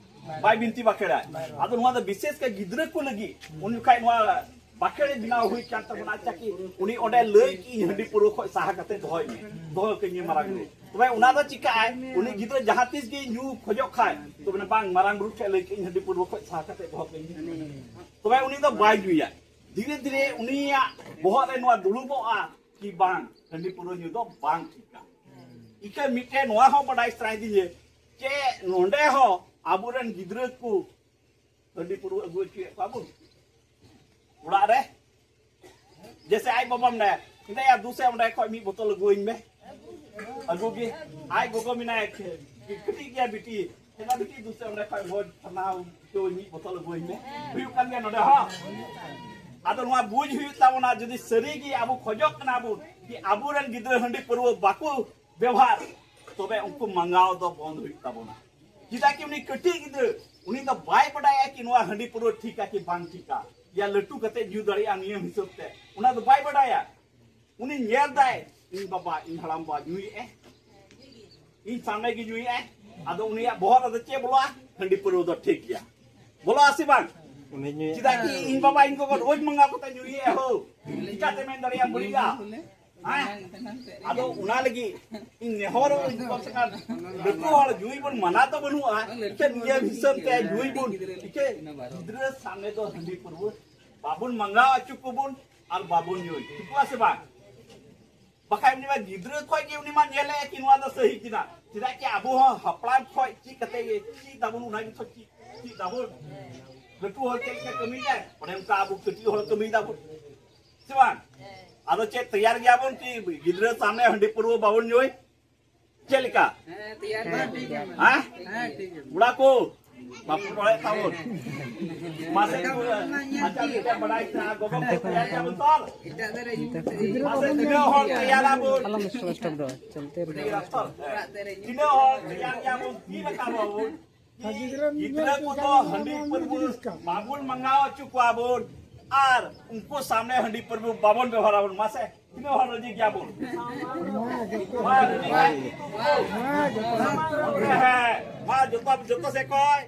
ᱵᱟᱭ ᱵᱤᱱᱛᱤ ᱵᱟᱠᱷᱮᱲᱟᱭ᱾ ᱟᱫᱚ ᱱᱚᱣᱟ ᱫᱚ ᱵᱤᱥᱮᱥ ᱠᱟᱨ ᱜᱤᱫᱽᱨᱟᱹ ᱠᱚ ᱞᱟᱹᱜᱤᱫ ᱩᱱ ᱡᱚᱠᱷᱟᱡ ᱱᱚᱣᱟ ᱵᱟᱠᱷᱮᱲ ᱵᱮᱱᱟᱣ ᱦᱩᱭ ᱠᱟᱱ ᱛᱟᱵᱚᱱᱟ᱾ ᱟᱪᱪᱷᱟ ᱠᱤ ᱩᱱᱤ ᱚᱸᱰᱮ ᱞᱟᱹᱭ ᱠᱤ ᱤᱧ ᱦᱟᱺᱰᱤ ᱯᱟᱹᱣᱨᱟᱹ ᱠᱷᱚᱡ ᱥᱟᱦᱟ ᱠᱟᱛᱮ ᱫᱚᱦᱚᱭ ᱢᱮ, ᱫᱚᱦᱚ ᱠᱟᱹᱧ ᱢᱮ ᱢᱟᱨᱟᱝ ᱵᱩᱨᱩ᱾ ᱛᱚᱵᱮ ᱚᱱᱟ ᱫᱚ ᱪᱤᱠᱟᱹᱜ ᱟᱭ? ᱩᱱᱤ ᱜᱤᱫᱽᱨᱟᱹ ᱡᱟᱦᱟᱸ ᱛᱤᱥ ᱜᱮ ᱧᱩ ᱠᱷᱚᱡᱚᱜ ᱠᱷᱟᱡ, ᱛᱚᱵᱮ ᱵᱟᱝ, ᱢᱟᱨᱟᱝ ᱵᱩᱨᱩ ᱴᱷᱮᱡ ᱞᱟᱹᱭ ᱠᱤ ᱤᱧ ᱦᱟᱺᱰᱤ ᱯᱟᱹᱣᱨᱟᱹ ᱠᱷᱚᱡ ᱥᱟᱦᱟ ᱠᱟᱛᱮ ᱫᱚᱦᱚ ᱠᱟᱹᱧ ᱢᱮ᱾ ᱛᱚᱵᱮ ᱩᱱᱤ ᱫᱚ ᱵᱟᱭ ᱧᱩᱭᱟ᱾ ᱫᱷᱤᱨᱮ ᱫᱷᱤᱨᱮ ᱩᱱᱤᱭᱟᱜ ᱵᱚᱦᱚᱜ ᱨᱮ ᱱᱚᱣᱟ ᱫᱩᱲᱩᱵᱚᱜᱼᱟ ᱠᱤ ᱵᱟᱝ, ᱦᱟᱺᱰᱤ ᱯᱟᱹᱣᱨᱟᱹ ᱧᱩ ᱫᱚ ᱵᱟᱝ ᱴᱷᱤᱠᱟ᱾ ᱤᱠᱟᱹ ᱢᱤᱫᱴᱮᱱ ᱱᱚᱣᱟ ᱦᱚᱸ ᱵᱟᱰᱟᱭ ᱥᱟᱱᱟᱭᱮᱫᱤᱧᱟ ᱡᱮ ᱱᱚᱰᱮ ᱦᱚᱸ ᱟᱵᱚᱨᱮᱱ ᱜᱤᱫᱽᱨᱟᱹ ᱠᱚ ᱦᱟᱺᱰᱤ ᱯᱟᱹᱣᱨᱟᱹ ᱟᱹᱜᱩ ᱦᱚᱪᱚᱭᱮᱫ ᱠᱚᱣᱟ ᱵᱚᱱ ᱚᱲᱟᱜ ᱨᱮ᱾ ᱡᱮᱥᱮ ᱟᱡ ᱵᱟᱵᱟ ᱢᱮᱱᱟᱭᱟ, ᱢᱮᱛᱟᱭᱟ, "ᱫᱩᱥᱮ ᱚᱸᱰᱮ ᱠᱷᱚᱡ ᱢᱤᱫ ᱵᱳᱛᱚᱞ ᱟᱹᱜᱩᱣᱟᱹᱧ ᱢᱮ, ᱟᱹᱜᱩ ᱜᱮ᱾" ᱟᱡ ᱜᱚᱜᱚ ᱢᱮᱱᱟᱭᱟ, "ᱠᱟᱹᱴᱤᱡ ᱜᱮᱭᱟ ᱵᱤᱴᱤ, ᱦᱮᱸ ᱵᱤᱴᱤ, ᱫᱩᱥᱮ ᱚᱸᱰᱮ ᱠᱷᱚᱡ ᱢᱚᱡᱽ ᱯᱷᱟᱱᱟ ᱦᱚᱪᱚ ᱢᱤᱫ ᱵᱳᱛᱚᱞ ᱟᱹᱜᱩᱣᱟᱹᱧ ᱢᱮ᱾" ᱦᱩᱭᱩᱜ ᱠᱟᱱ ᱜᱮᱭᱟ ᱱᱚᱰᱮ ᱦᱚᱸ᱾ ᱟᱫᱚ ᱱᱚᱣᱟ ᱵᱩᱡᱽ ᱦᱩᱭᱩᱜ ᱛᱟᱵᱚᱱᱟ, ᱡᱩᱫᱤ ᱥᱟᱹᱨᱤ ᱜᱮ ᱟᱵᱚ ᱠᱷᱚᱡᱚᱜ ᱠᱟᱱᱟ ᱵᱚᱱ ᱠᱤ ᱟᱵᱚᱨᱮᱱ ᱜᱤᱫᱽᱨᱟᱹ ᱦᱟᱺᱰᱤ ᱯᱟᱹᱨᱣᱟᱹ ᱵᱟᱠᱚ ᱵᱮᱣᱦᱟᱨ, ᱛᱚᱵᱮ ᱩᱱᱠᱩ ᱢᱟᱸᱜᱟᱣ ᱫᱚ ᱵᱚᱱᱫ ᱦᱩᱭᱩᱜ ᱛᱟᱵᱚᱱᱟ᱾ ᱪᱮᱫᱟᱜ ᱠᱤ ᱩᱱᱤ ᱠᱟᱹᱴᱤᱡ ᱜᱤᱫᱽᱨᱟᱹ, ᱩᱱᱤ ᱫᱚ ᱵᱟᱭ ᱵᱟᱰᱟᱭᱟ ᱠᱤ ᱱᱚᱣᱟ ᱦᱟᱺᱰᱤ ᱯᱟᱹᱨᱣᱟᱹ ᱴᱷᱤᱠᱟ ᱠᱤ ᱵᱟᱝ ᱴᱷᱤᱠᱟ, ᱭᱟ ᱞᱟᱹᱴᱩ ᱠᱟᱛᱮ ᱧᱩ ᱫᱟᱲᱮᱭᱟᱜᱼᱟ ᱱᱤᱭᱚᱢ ᱦᱤᱥᱟᱹᱵ ᱛᱮ, ᱚᱱᱟ ᱫᱚ ᱵᱟᱭ ᱵᱟᱰᱟᱭᱟ᱾ ᱩᱱᱤ ᱧᱮᱞ ᱫᱟᱭ, ᱤᱧ ᱵᱟᱵᱟ, ᱤᱧ ᱦᱟᱲᱟᱢ ᱵᱟ ᱧᱩᱭᱮᱫᱼᱮ, ᱤᱧ ᱥᱟᱢᱱᱮ ᱜᱮ ᱧᱩᱭᱮᱫᱼᱟᱭ᱾ ᱟᱫᱚ ᱩᱱᱤᱭᱟᱜ ᱵᱚᱦᱚᱜ ᱨᱮᱫᱚ ᱪᱮᱫ ᱵᱚᱞᱚᱜᱼᱟ? ᱦᱟᱺᱰᱤ ᱯᱟᱹᱨᱣᱟᱹ ᱫᱚ ᱴᱷᱤᱠ ᱜᱮᱭᱟ, ᱵᱚᱞᱚᱜᱼᱟ ᱥᱮ ᱵᱟᱝ? ᱩᱱᱤ ᱧᱩᱭᱮᱫ ᱪᱮᱫᱟᱜ ᱠᱤ ᱤᱧ ᱵᱟᱵᱟ ᱤᱧ ᱜᱚᱜᱚ ᱨᱳᱡᱽ ᱢᱟᱸᱜᱟᱣ ᱠᱟᱛᱮ ᱧᱩᱭᱮᱫᱼᱟ ᱦᱳ᱾ ᱪᱤᱠᱟᱛᱮ ᱢᱮᱱ ᱫᱟᱲᱮᱭᱟᱜᱼᱟ ᱵᱟᱹᱲᱤᱡᱼᱟ? ᱦᱮᱸ? ᱟᱫᱚ ᱚᱱᱟ ᱞᱟᱹᱜᱤᱫ ᱤᱧ ᱱᱮᱦᱚᱨᱚᱜ ᱟᱹᱧ, ᱠᱚᱢ ᱥᱮ ᱠᱚᱢ ᱞᱟᱹᱴᱩ ᱦᱚᱲ ᱧᱩᱭ ᱵᱚᱱ ᱢᱟᱱᱟ ᱫᱚ ᱵᱟᱹᱱᱩᱜᱼᱟ, ᱤᱠᱷᱟᱹᱱ ᱱᱤᱡᱮᱨ ᱦᱤᱥᱟᱹᱵ ᱛᱮ ᱧᱩᱭ ᱵᱚᱱ, ᱤᱠᱷᱟᱹᱱ ᱜᱤᱫᱽᱨᱟᱹ ᱥᱟᱢᱱᱮ ᱫᱚ ᱦᱟᱺᱰᱤ ᱯᱟᱹᱨᱣᱟᱹ ᱵᱟᱵᱚᱱ ᱢᱟᱸᱜᱟᱣ ᱦᱚᱪᱚ ᱠᱚᱵᱚᱱ ᱟᱨ ᱵᱟᱵᱚᱱ ᱧᱩᱭ, ᱴᱷᱤᱠᱚᱜᱼᱟ ᱥᱮ ᱵᱟᱝ? ᱵᱟᱠᱷᱟᱡ ᱩᱱᱤ ᱢᱟ ᱜᱤᱫᱽᱨᱟᱹ ᱠᱷᱚᱡ ᱜᱮ ᱩᱱᱤ ᱢᱟ ᱧᱮᱞᱮᱫ ᱠᱤ ᱱᱚᱣᱟ ᱫᱚ ᱥᱟᱹᱦᱤ ᱠᱟᱱᱟ᱾ ᱪᱮᱫᱟᱜ ᱠᱤ ᱟᱵᱚ ᱦᱚᱸ ᱦᱟᱯᱲᱟᱢ ᱠᱷᱚᱡ ᱪᱮᱫ ᱠᱟᱛᱮ ᱜᱮ ᱪᱮᱫ ᱫᱟᱵᱚᱱ, ᱚᱱᱟ ᱜᱮ ᱛᱚ ᱪᱮᱫ, ᱪᱮᱫ ᱫᱟᱵᱚᱱ᱾ ᱞᱟᱹᱴᱩ ᱦᱚᱲ ᱪᱮᱫ ᱞᱮᱠᱟ ᱠᱟᱹᱢᱤᱭᱮᱫᱟᱭ, ᱚᱱᱮ ᱚᱱᱠᱟ ᱟᱵᱚ ᱠᱟᱹᱴᱤᱡ ᱦᱚᱲ ᱠᱟᱹᱢᱤᱭ ᱫᱟᱵᱚᱱ, ᱥᱮ ᱵᱟᱝ? ᱟᱫᱚ ᱪᱮᱫ ᱛᱮᱭᱟᱨ ᱜᱮᱭᱟᱵᱚᱱ ᱠᱤ ᱜᱤᱫᱽᱨᱟᱹ ᱥᱟᱢᱱᱮ ᱦᱟᱺᱰᱤ ᱯᱟᱹᱨᱣᱟᱹ ᱵᱟᱵᱚᱱ ᱧᱩᱭ? ᱪᱮᱫ ᱞᱮᱠᱟ? ᱦᱮᱸ, ᱛᱮᱭᱟᱨ ᱜᱮ᱾ ᱦᱮᱸ? ᱦᱮᱸ, ᱴᱷᱤᱠ ᱜᱮᱭᱟ᱾ ᱠᱚᱲᱟ ᱠᱚ, ᱵᱟᱯᱮ ᱨᱚᱲᱮᱫ ᱛᱟᱵᱚᱱ᱾ ᱢᱟᱥᱮ, ᱟᱪᱪᱷᱟ, ᱢᱤᱫᱴᱮᱱ ᱵᱟᱰᱟᱭ ᱥᱟᱱᱟ, ᱜᱚᱜᱚ ᱠᱚ ᱛᱮᱭᱟᱨ ᱜᱮᱭᱟ ᱵᱚᱱ ᱛᱚ? ᱮᱴᱟᱜ ᱫᱷᱟᱨᱮ ᱤᱧ ᱛᱮ ᱢᱟᱥᱮ, ᱛᱤᱱᱟᱹᱜ ᱦᱚᱲ ᱛᱮᱭᱟᱨ ᱟᱵᱚᱱ? ᱟᱞᱚᱢ ᱥᱴᱚᱯ ᱫᱚ, ᱪᱚᱞᱛᱮ ᱨᱮ᱾ ᱛᱤᱱᱟᱹᱜ ᱦᱚᱲ ᱛᱮᱭᱟᱨ ᱜᱮᱭᱟ ᱵᱚᱱ, ᱛᱤ ᱨᱟᱠᱟᱵ ᱟᱵᱚᱱ? ᱜᱤᱫᱽᱨᱟᱹ ᱠᱚᱫᱚ ᱦᱟᱺᱰᱤ ᱯᱟᱹᱨᱣᱟᱹ ᱵᱟᱵᱚᱱ ᱢᱟᱸᱜᱟᱣ ᱦᱚᱪᱚ ᱠᱚᱣᱟ ᱵᱚᱱ, ᱟᱨ ᱩᱱᱠᱩ ᱥᱟᱢᱱᱮ ᱦᱟᱺᱰᱤ ᱯᱟᱹᱨᱣᱟᱹ ᱵᱟᱵᱚᱱ ᱵᱮᱵᱚᱦᱟᱨᱟ ᱵᱚᱱ᱾ ᱢᱟᱥᱮ, ᱛᱤᱱᱟᱹᱜ ᱦᱚᱲ ᱨᱟᱹᱡᱤ ᱜᱮᱭᱟ ᱵᱚᱱ? ᱢᱟ, ᱨᱟᱹᱡᱤ ᱜᱮᱭᱟ ᱵᱚᱱ᱾ ᱦᱮᱸ, ᱢᱟ, ᱡᱚᱛᱚ, ᱡᱚᱛᱚ ᱥᱮᱫ ᱠᱷᱚᱡ᱾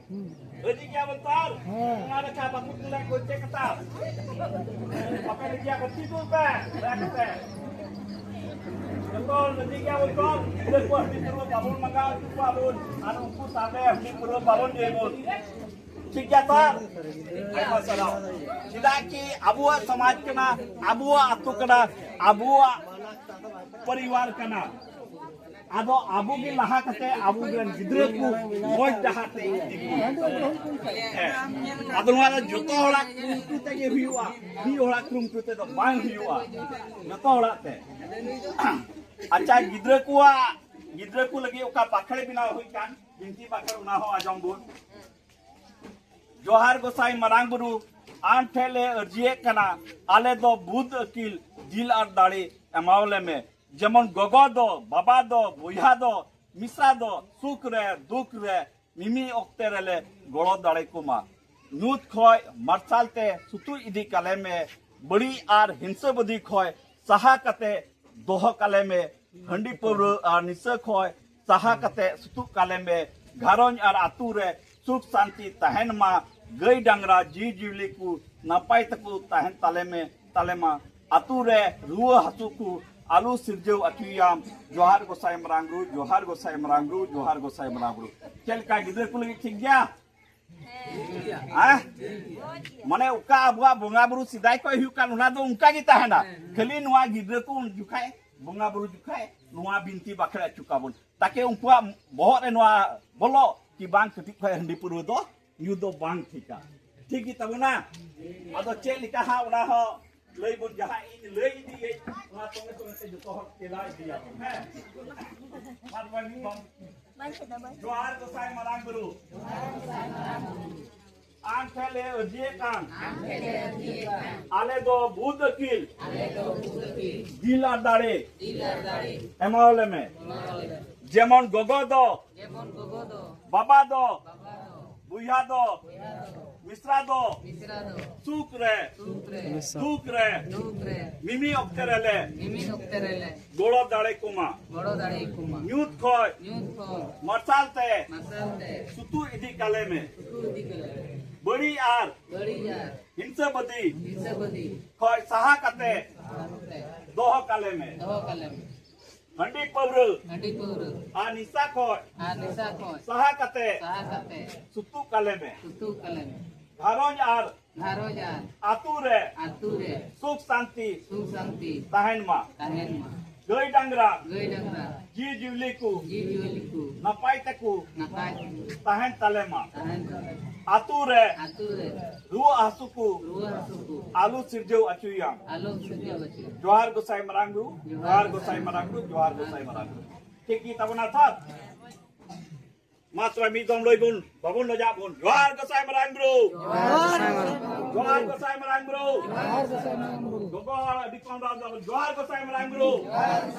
ᱨᱟᱹᱡᱤ ᱜᱮᱭᱟ ᱵᱚᱱ ᱛᱚ? ᱦᱮᱸ᱾ ᱚᱱᱟ ᱞᱮᱠᱟ ᱵᱟᱠᱚ ᱛᱩᱞᱟ ᱠᱚ ᱪᱮᱫ ᱠᱟᱛᱷᱟ? ᱵᱟᱯᱮ ᱨᱟᱹᱡᱤᱭᱟ ᱠᱚ, ᱛᱤ ᱫᱩᱲᱩᱵ ᱯᱮ, ᱫᱟᱭᱟ ᱠᱟᱛᱮ᱾ ᱡᱚᱛᱚ ᱦᱚᱲ ᱨᱟᱹᱡᱤ ᱜᱮᱭᱟ ᱵᱚᱱ ᱛᱚ? ᱜᱤᱫᱽᱨᱟᱹ ᱠᱚ ᱦᱟᱺᱰᱤ ᱯᱟᱹᱨᱣᱟᱹ ᱵᱟᱵᱚᱱ ᱢᱟᱸᱜᱟᱣ ᱦᱚᱪᱚ ᱠᱚᱣᱟ ᱵᱚᱱ, ᱟᱨ ᱩᱱᱠᱩ ᱥᱟᱢᱱᱮ ᱦᱟᱺᱰᱤ ᱯᱟᱹᱨᱣᱟᱹ ᱵᱟᱵᱚᱱ ᱧᱩᱭ ᱵᱚᱱ᱾ ᱴᱷᱤᱠ ᱜᱮᱭᱟ ᱛᱚ? ᱟᱭᱢᱟ ᱥᱟᱨᱦᱟᱣ᱾ ᱪᱮᱫᱟᱜ ᱠᱤ ᱟᱵᱚᱣᱟᱜ ᱥᱚᱢᱟᱡᱽ ᱠᱟᱱᱟ, ᱟᱵᱚᱣᱟᱜ ᱟᱹᱛᱩ ᱠᱟᱱᱟ, ᱟᱵᱚᱣᱟᱜ ᱯᱚᱨᱤᱵᱟᱨ ᱠᱟᱱᱟ᱾ ᱟᱫᱚ ᱟᱵᱚ ᱜᱮ ᱞᱟᱦᱟ ᱠᱟᱛᱮ ᱟᱵᱚ ᱨᱮᱱ ᱜᱤᱫᱽᱨᱟᱹ ᱠᱚ ᱢᱚᱡᱽ ᱰᱟᱦᱟᱨ ᱛᱮ ᱤᱫᱤ ᱠᱚ᱾ ᱦᱮᱸ᱾ ᱟᱫᱚ ᱱᱚᱣᱟ ᱫᱚ ᱡᱚᱛᱚ ᱦᱚᱲᱟᱜ ᱠᱩᱨᱩᱢᱩᱴᱩ ᱛᱮᱜᱮ ᱦᱩᱭᱩᱜᱼᱟ, ᱢᱤᱫ ᱦᱚᱲᱟᱜ ᱠᱩᱨᱩᱢᱩᱴᱩ ᱛᱮᱫᱚ ᱵᱟᱝ ᱦᱩᱭᱩᱜᱼᱟ, ᱡᱚᱛᱚ ᱦᱚᱲᱟᱜ ᱛᱮ᱾ ᱟᱪᱪᱷᱟ, ᱜᱤᱫᱽᱨᱟᱹ ᱠᱚᱣᱟᱜ, ᱜᱤᱫᱽᱨᱟᱹ ᱠᱚ ᱞᱟᱹᱜᱤᱫ ᱚᱠᱟ ᱵᱟᱠᱷᱮᱲ ᱵᱮᱱᱟᱣ ᱦᱩᱭ ᱠᱟᱱ, ᱵᱤᱱᱛᱤ ᱵᱟᱠᱷᱮᱲ, ᱚᱱᱟ ᱦᱚᱸ ᱟᱸᱡᱚᱢ ᱵᱚᱱ᱾ ᱡᱚᱦᱟᱨ ᱜᱚᱸᱥᱟᱭ ᱢᱟᱨᱟᱝ ᱵᱩᱨᱩ, ᱟᱢ ᱴᱷᱮᱱ ᱞᱮ ᱟᱹᱨᱡᱤᱭᱮᱫ ᱠᱟᱱᱟ, ᱟᱞᱮ ᱫᱚ ᱵᱩᱫᱷ ᱟᱹᱠᱤᱞ, ᱫᱤᱞ ᱟᱨ ᱫᱟᱲᱮ ᱮᱢᱟᱣᱞᱮ ᱢᱮ᱾ ᱡᱮᱢᱚᱱ ᱜᱚᱜᱚ ᱫᱚ, ᱵᱟᱵᱟ ᱫᱚ, ᱵᱚᱭᱦᱟ ᱫᱚ, ᱢᱤᱥᱨᱟ ᱫᱚ ᱥᱩᱠ ᱨᱮ, ᱫᱩᱠ ᱨᱮ, ᱢᱤᱢᱤᱫ ᱚᱠᱛᱮ ᱨᱮᱞᱮ ᱜᱚᱲᱚ ᱫᱟᱲᱮ ᱠᱚᱢᱟ᱾ ᱧᱩᱛ ᱠᱷᱚᱡ ᱢᱟᱨᱥᱟᱞ ᱛᱮ ᱥᱩᱛᱩᱜ ᱤᱫᱤ ᱠᱟᱞᱮ ᱢᱮ᱾ ᱵᱟᱹᱲᱤᱡ ᱟᱨ ᱦᱤᱝᱥᱟᱹᱵᱟᱹᱫᱤ ᱠᱷᱚᱡ ᱥᱟᱦᱟ ᱠᱟᱛᱮ ᱫᱚᱦᱚ ᱠᱟᱞᱮ ᱢᱮ᱾ ᱦᱟᱺᱰᱤ ᱯᱟᱹᱣᱨᱟᱹ ᱟᱨ ᱱᱤᱥᱟᱹ ᱠᱷᱚᱡ ᱥᱟᱦᱟ ᱠᱟᱛᱮ ᱥᱩᱛᱩᱜ ᱠᱟᱞᱮ ᱢᱮ᱾ ᱜᱷᱟᱨᱚᱸᱡᱽ ᱟᱨ ᱟᱹᱛᱩ ᱨᱮ ᱥᱩᱠ ᱥᱟᱱᱛᱤ ᱛᱟᱦᱮᱱ ᱢᱟ᱾ ᱜᱟᱹᱭ ᱰᱟᱝᱨᱟ ᱡᱤᱣᱤ ᱡᱤᱣᱞᱤ ᱠᱚ ᱱᱟᱯᱟᱭ ᱛᱮᱠᱚ ᱛᱟᱦᱮᱱ ᱛᱟᱞᱮ ᱢᱮ, ᱛᱟᱞᱮ ᱢᱟ᱾ ᱟᱹᱛᱩ ᱨᱮ ᱨᱩᱣᱟᱹ ᱦᱟᱹᱥᱩ ᱠᱚ ᱟᱞᱚ ᱥᱤᱨᱡᱟᱹᱣ ᱦᱚᱪᱚᱭᱟᱢ᱾ ᱡᱚᱦᱟᱨ ᱜᱚᱸᱥᱟᱭ ᱢᱟᱨᱟᱝ ᱵᱩᱨᱩ, ᱡᱚᱦᱟᱨ ᱜᱚᱸᱥᱟᱭ ᱢᱟᱨᱟᱝ ᱵᱩᱨᱩ, ᱡᱚᱦᱟᱨ ᱜᱚᱸᱥᱟᱭ ᱢᱟᱨᱟᱝ ᱵᱩᱨᱩ᱾ ᱪᱮᱫ ᱞᱮᱠᱟ ᱜᱤᱫᱽᱨᱟᱹ ᱠᱚ ᱞᱟᱹᱜᱤᱫ ᱴᱷᱤᱠ ᱜᱮᱭᱟ? ᱦᱮᱸ? ᱢᱟᱱᱮ ᱚᱠᱟ ᱟᱵᱚᱣᱟᱜ ᱵᱚᱸᱜᱟ ᱵᱩᱨᱩ ᱥᱮᱫᱟᱭ ᱠᱷᱚᱱ ᱦᱩᱭᱩᱜ ᱠᱟᱱ, ᱚᱱᱟ ᱫᱚ ᱚᱱᱠᱟ ᱜᱮ ᱛᱟᱦᱮᱱᱟ᱾ ᱠᱷᱟᱹᱞᱤ ᱱᱚᱣᱟ ᱜᱤᱫᱽᱨᱟᱹ ᱠᱚ ᱩᱱ ᱡᱚᱠᱷᱟᱡ ᱵᱚᱸᱜᱟ ᱵᱩᱨᱩ ᱡᱚᱠᱷᱟᱡ ᱱᱚᱣᱟ ᱵᱤᱱᱛᱤ ᱵᱟᱠᱷᱮᱲ ᱦᱚᱪᱚ ᱠᱟᱵᱚᱱ, ᱛᱟᱠᱮ ᱩᱱᱠᱩᱣᱟᱜ ᱵᱚᱦᱚᱜ ᱨᱮ ᱱᱚᱣᱟ ᱵᱚᱞᱚᱜ ᱠᱤ ᱵᱟᱝ ᱠᱟᱹᱴᱤᱡ ᱠᱷᱚᱱ ᱦᱟᱺᱰᱤ ᱯᱟᱹᱨᱣᱟᱹ ᱫᱚ ᱧᱩ ᱫᱚ ᱵᱟᱝ ᱴᱷᱤᱠᱟ᱾ ᱴᱷᱤᱠ ᱜᱮ ᱛᱟᱵᱚᱱᱟ? ᱟᱫᱚ ᱪᱮᱫ ᱞᱮᱠᱟ ᱦᱟᱸᱜ ᱚᱱᱟ ᱦᱚᱸ ᱞᱟᱹᱭ ᱵᱚᱱ, ᱡᱟᱦᱟᱸ ᱤᱧ ᱞᱟᱹᱭ ᱤᱫᱤᱭᱟᱹᱧ, ᱚᱱᱟ ᱥᱚᱸᱜᱮ ᱥᱚᱸᱜᱮ ᱛᱮ ᱡᱚᱛᱚ ᱦᱚᱲ ᱛᱮᱞᱟ ᱤᱫᱤᱭᱟᱵᱚᱱ, ᱦᱮᱸ? ᱢᱟ ᱛᱚᱵᱮ ᱢᱤᱫ ᱫᱚᱢ᱾ ᱡᱚᱦᱟᱨ ᱜᱚᱸᱥᱟᱭ ᱢᱟᱨᱟᱝ ᱵᱩᱨᱩ᱾ ᱟᱢ ᱴᱷᱮᱱ ᱞᱮ ᱟᱹᱨᱡᱤᱭᱮᱫ ᱠᱟᱱ᱾ ᱟᱞᱮ ᱫᱚ ᱵᱩᱫ ᱟᱹᱠᱤᱞ᱾ ᱫᱤᱞ ᱟᱨ ᱫᱟᱲᱮ᱾ ᱮᱢᱟᱣᱟᱞᱮ ᱢᱮ᱾ ᱡᱮᱢᱚᱱ ᱜᱚᱜᱚ ᱫᱚ, ᱡᱮᱢᱚᱱ ᱜᱚᱜᱚ ᱫᱚ, ᱵᱟᱵᱟ ᱫᱚ, ᱵᱟᱵᱟ ᱫᱚ, ᱵᱚᱭᱦᱟ ᱫᱚ, ᱵᱚᱭᱦᱟ ᱫᱚ, ᱢᱤᱥᱨᱟ ᱫᱚ, ᱢᱤᱥᱨᱟ ᱫᱚ, ᱥᱩᱠ ᱨᱮ, ᱥᱩᱠ ᱨᱮ, ᱫᱩᱠ ᱨᱮ, ᱫᱩᱠ ᱨᱮ, ᱢᱤᱢᱤᱫ ᱚᱠᱛᱮ ᱨᱮᱞᱮ, ᱢᱤᱢᱤᱫ ᱚᱠᱛᱮ ᱨᱮᱞᱮ, ᱜᱚᱲᱚ ᱫᱟᱲᱮ ᱠᱚᱢᱟ᱾ ᱜᱚᱲᱚ ᱫᱟᱲᱮ ᱠᱚᱢᱟ᱾ ᱧᱩᱛ ᱠᱷᱚᱡ, ᱧᱩᱛ ᱠᱷᱚᱡ, ᱢᱟᱨᱥᱟᱞ ᱛᱮ, ᱢᱟᱨᱥᱟᱞ ᱛᱮ, ᱥᱩᱛᱩᱜ ᱤᱫᱤ ᱠᱟᱞᱮ ᱢᱮ᱾ ᱥᱩᱛᱩᱜ ᱤᱫᱤ ᱠᱟᱞᱮ ᱢᱮ᱾ ᱵᱟᱹᱲᱤᱡ ᱟᱨ, ᱵᱟᱹᱲᱤᱡ ᱟᱨ, ᱦᱤᱝᱥᱟᱹᱵᱟᱹᱫᱤ, ᱦᱤᱝᱥᱟᱹᱵᱟᱹᱫᱤ, ᱠᱷᱚᱡ ᱥᱟᱦᱟ ᱠᱟᱛᱮ, ᱥᱟᱦᱟ ᱠᱟᱛᱮ, ᱫᱚᱦᱚ ᱠᱟᱞᱮ ᱢᱮ᱾ ᱫᱚᱦᱚ ᱠᱟᱞᱮ ᱢᱮ᱾ ᱦᱟᱺᱰᱤ ᱯᱟᱹᱣᱨᱟᱹ, ᱦᱟᱺᱰᱤ ᱯᱟᱹᱣᱨᱟᱹ, ᱟᱨ ᱱᱤᱥᱟ ᱠᱷᱚᱡ, ᱟᱨ ᱱᱤᱥᱟ ᱠᱷᱚᱡ, ᱥᱟᱦᱟ ᱠᱟᱛᱮ, ᱥᱟᱦᱟ ᱠᱟᱛᱮ, ᱥᱩᱛᱩᱜ ᱠᱟᱞᱮ ᱢᱮ᱾ ᱥᱩᱛᱩᱜ ᱠᱟᱞᱮ ᱢᱮ᱾ ᱜᱷᱟᱨᱚᱸᱡᱽ ᱟᱨ, ᱜᱷᱟᱨᱚᱸᱡᱽ ᱟᱨ, ᱟᱹᱛᱩ ᱨᱮ, ᱟᱹᱛᱩ ᱨᱮ, ᱥᱩᱠ ᱥᱟᱱᱛᱤ, ᱥᱩᱠ ᱥᱟᱱᱛᱤ, ᱛᱟᱦᱮᱱ ᱢᱟ᱾ ᱛᱟᱦᱮᱱ ᱢᱟ᱾ ᱜᱟᱹᱭ ᱰᱟᱝᱨᱟ, ᱜᱟᱹᱭ ᱰᱟᱝᱨᱟ, ᱡᱤᱣᱤ ᱡᱤᱣᱞᱤ ᱠᱚ, ᱡᱤᱣᱤ ᱡᱤᱣᱞᱤ ᱠᱚ, ᱱᱟᱯᱟᱭ ᱛᱮᱠᱚ, ᱱᱟᱯᱟᱭ ᱛᱮᱠᱚ, ᱛᱟᱦᱮᱱ ᱛᱟᱞᱮ ᱢᱟ᱾ ᱛᱟᱦᱮᱱ ᱛᱟᱞᱮ ᱢᱟ᱾ ᱟᱹᱛᱩ ᱨᱮ, ᱟᱹᱛᱩ ᱨᱮ, ᱨᱩᱣᱟᱹ ᱦᱟᱹᱥᱩ ᱠᱚ, ᱨᱩᱣᱟᱹ ᱦᱟᱹᱥᱩ ᱠᱚ, ᱟᱞᱚ ᱥᱤᱨᱡᱟᱹᱣ ᱦᱚᱪᱚᱭᱟᱢ᱾ ᱟᱞᱚ ᱥᱤᱨᱡᱟᱹᱣ ᱦᱚᱪᱚᱭᱟᱢ᱾ ᱡᱚᱦᱟᱨ ᱜᱚᱸᱥᱟᱭ ᱢᱟᱨᱟᱝ ᱵᱩᱨᱩ, ᱡᱚᱦᱟᱨ ᱜᱚᱸᱥᱟᱭ ᱢᱟᱨᱟᱝ ᱵᱩᱨᱩ, ᱡᱚᱦᱟᱨ ᱜᱚᱸᱥᱟᱭ ᱢᱟᱨᱟᱝ ᱵᱩᱨᱩ᱾ ᱴᱷᱤᱠ ᱜᱮ ᱛᱟᱵᱚᱱᱟ ᱛᱚ? ᱢᱟ ᱛᱚᱵᱮ ᱢᱤᱫ ᱫᱚᱢ ᱞᱟᱹᱭ ᱵᱚᱱ, ᱵᱟᱵᱚᱱ ᱞᱟᱡᱟᱜ ᱵᱚᱱ᱾ ᱡᱚᱦᱟᱨ ᱜᱚᱸᱥᱟᱭ ᱢᱟᱨᱟᱝ ᱵᱩᱨᱩ᱾ ᱡᱚᱦᱟᱨ ᱜᱚᱸᱥᱟᱭ ᱢᱟᱨᱟᱝ ᱵᱩᱨᱩ᱾ ᱜᱚᱜᱚ ᱦᱚᱲ ᱟᱹᱰᱤ ᱠᱚᱢ ᱨᱚᱲ ᱫᱚ, ᱡᱚᱦᱟᱨ ᱜᱚᱸᱥᱟᱭ ᱢᱟᱨᱟᱝ ᱵᱩᱨᱩ᱾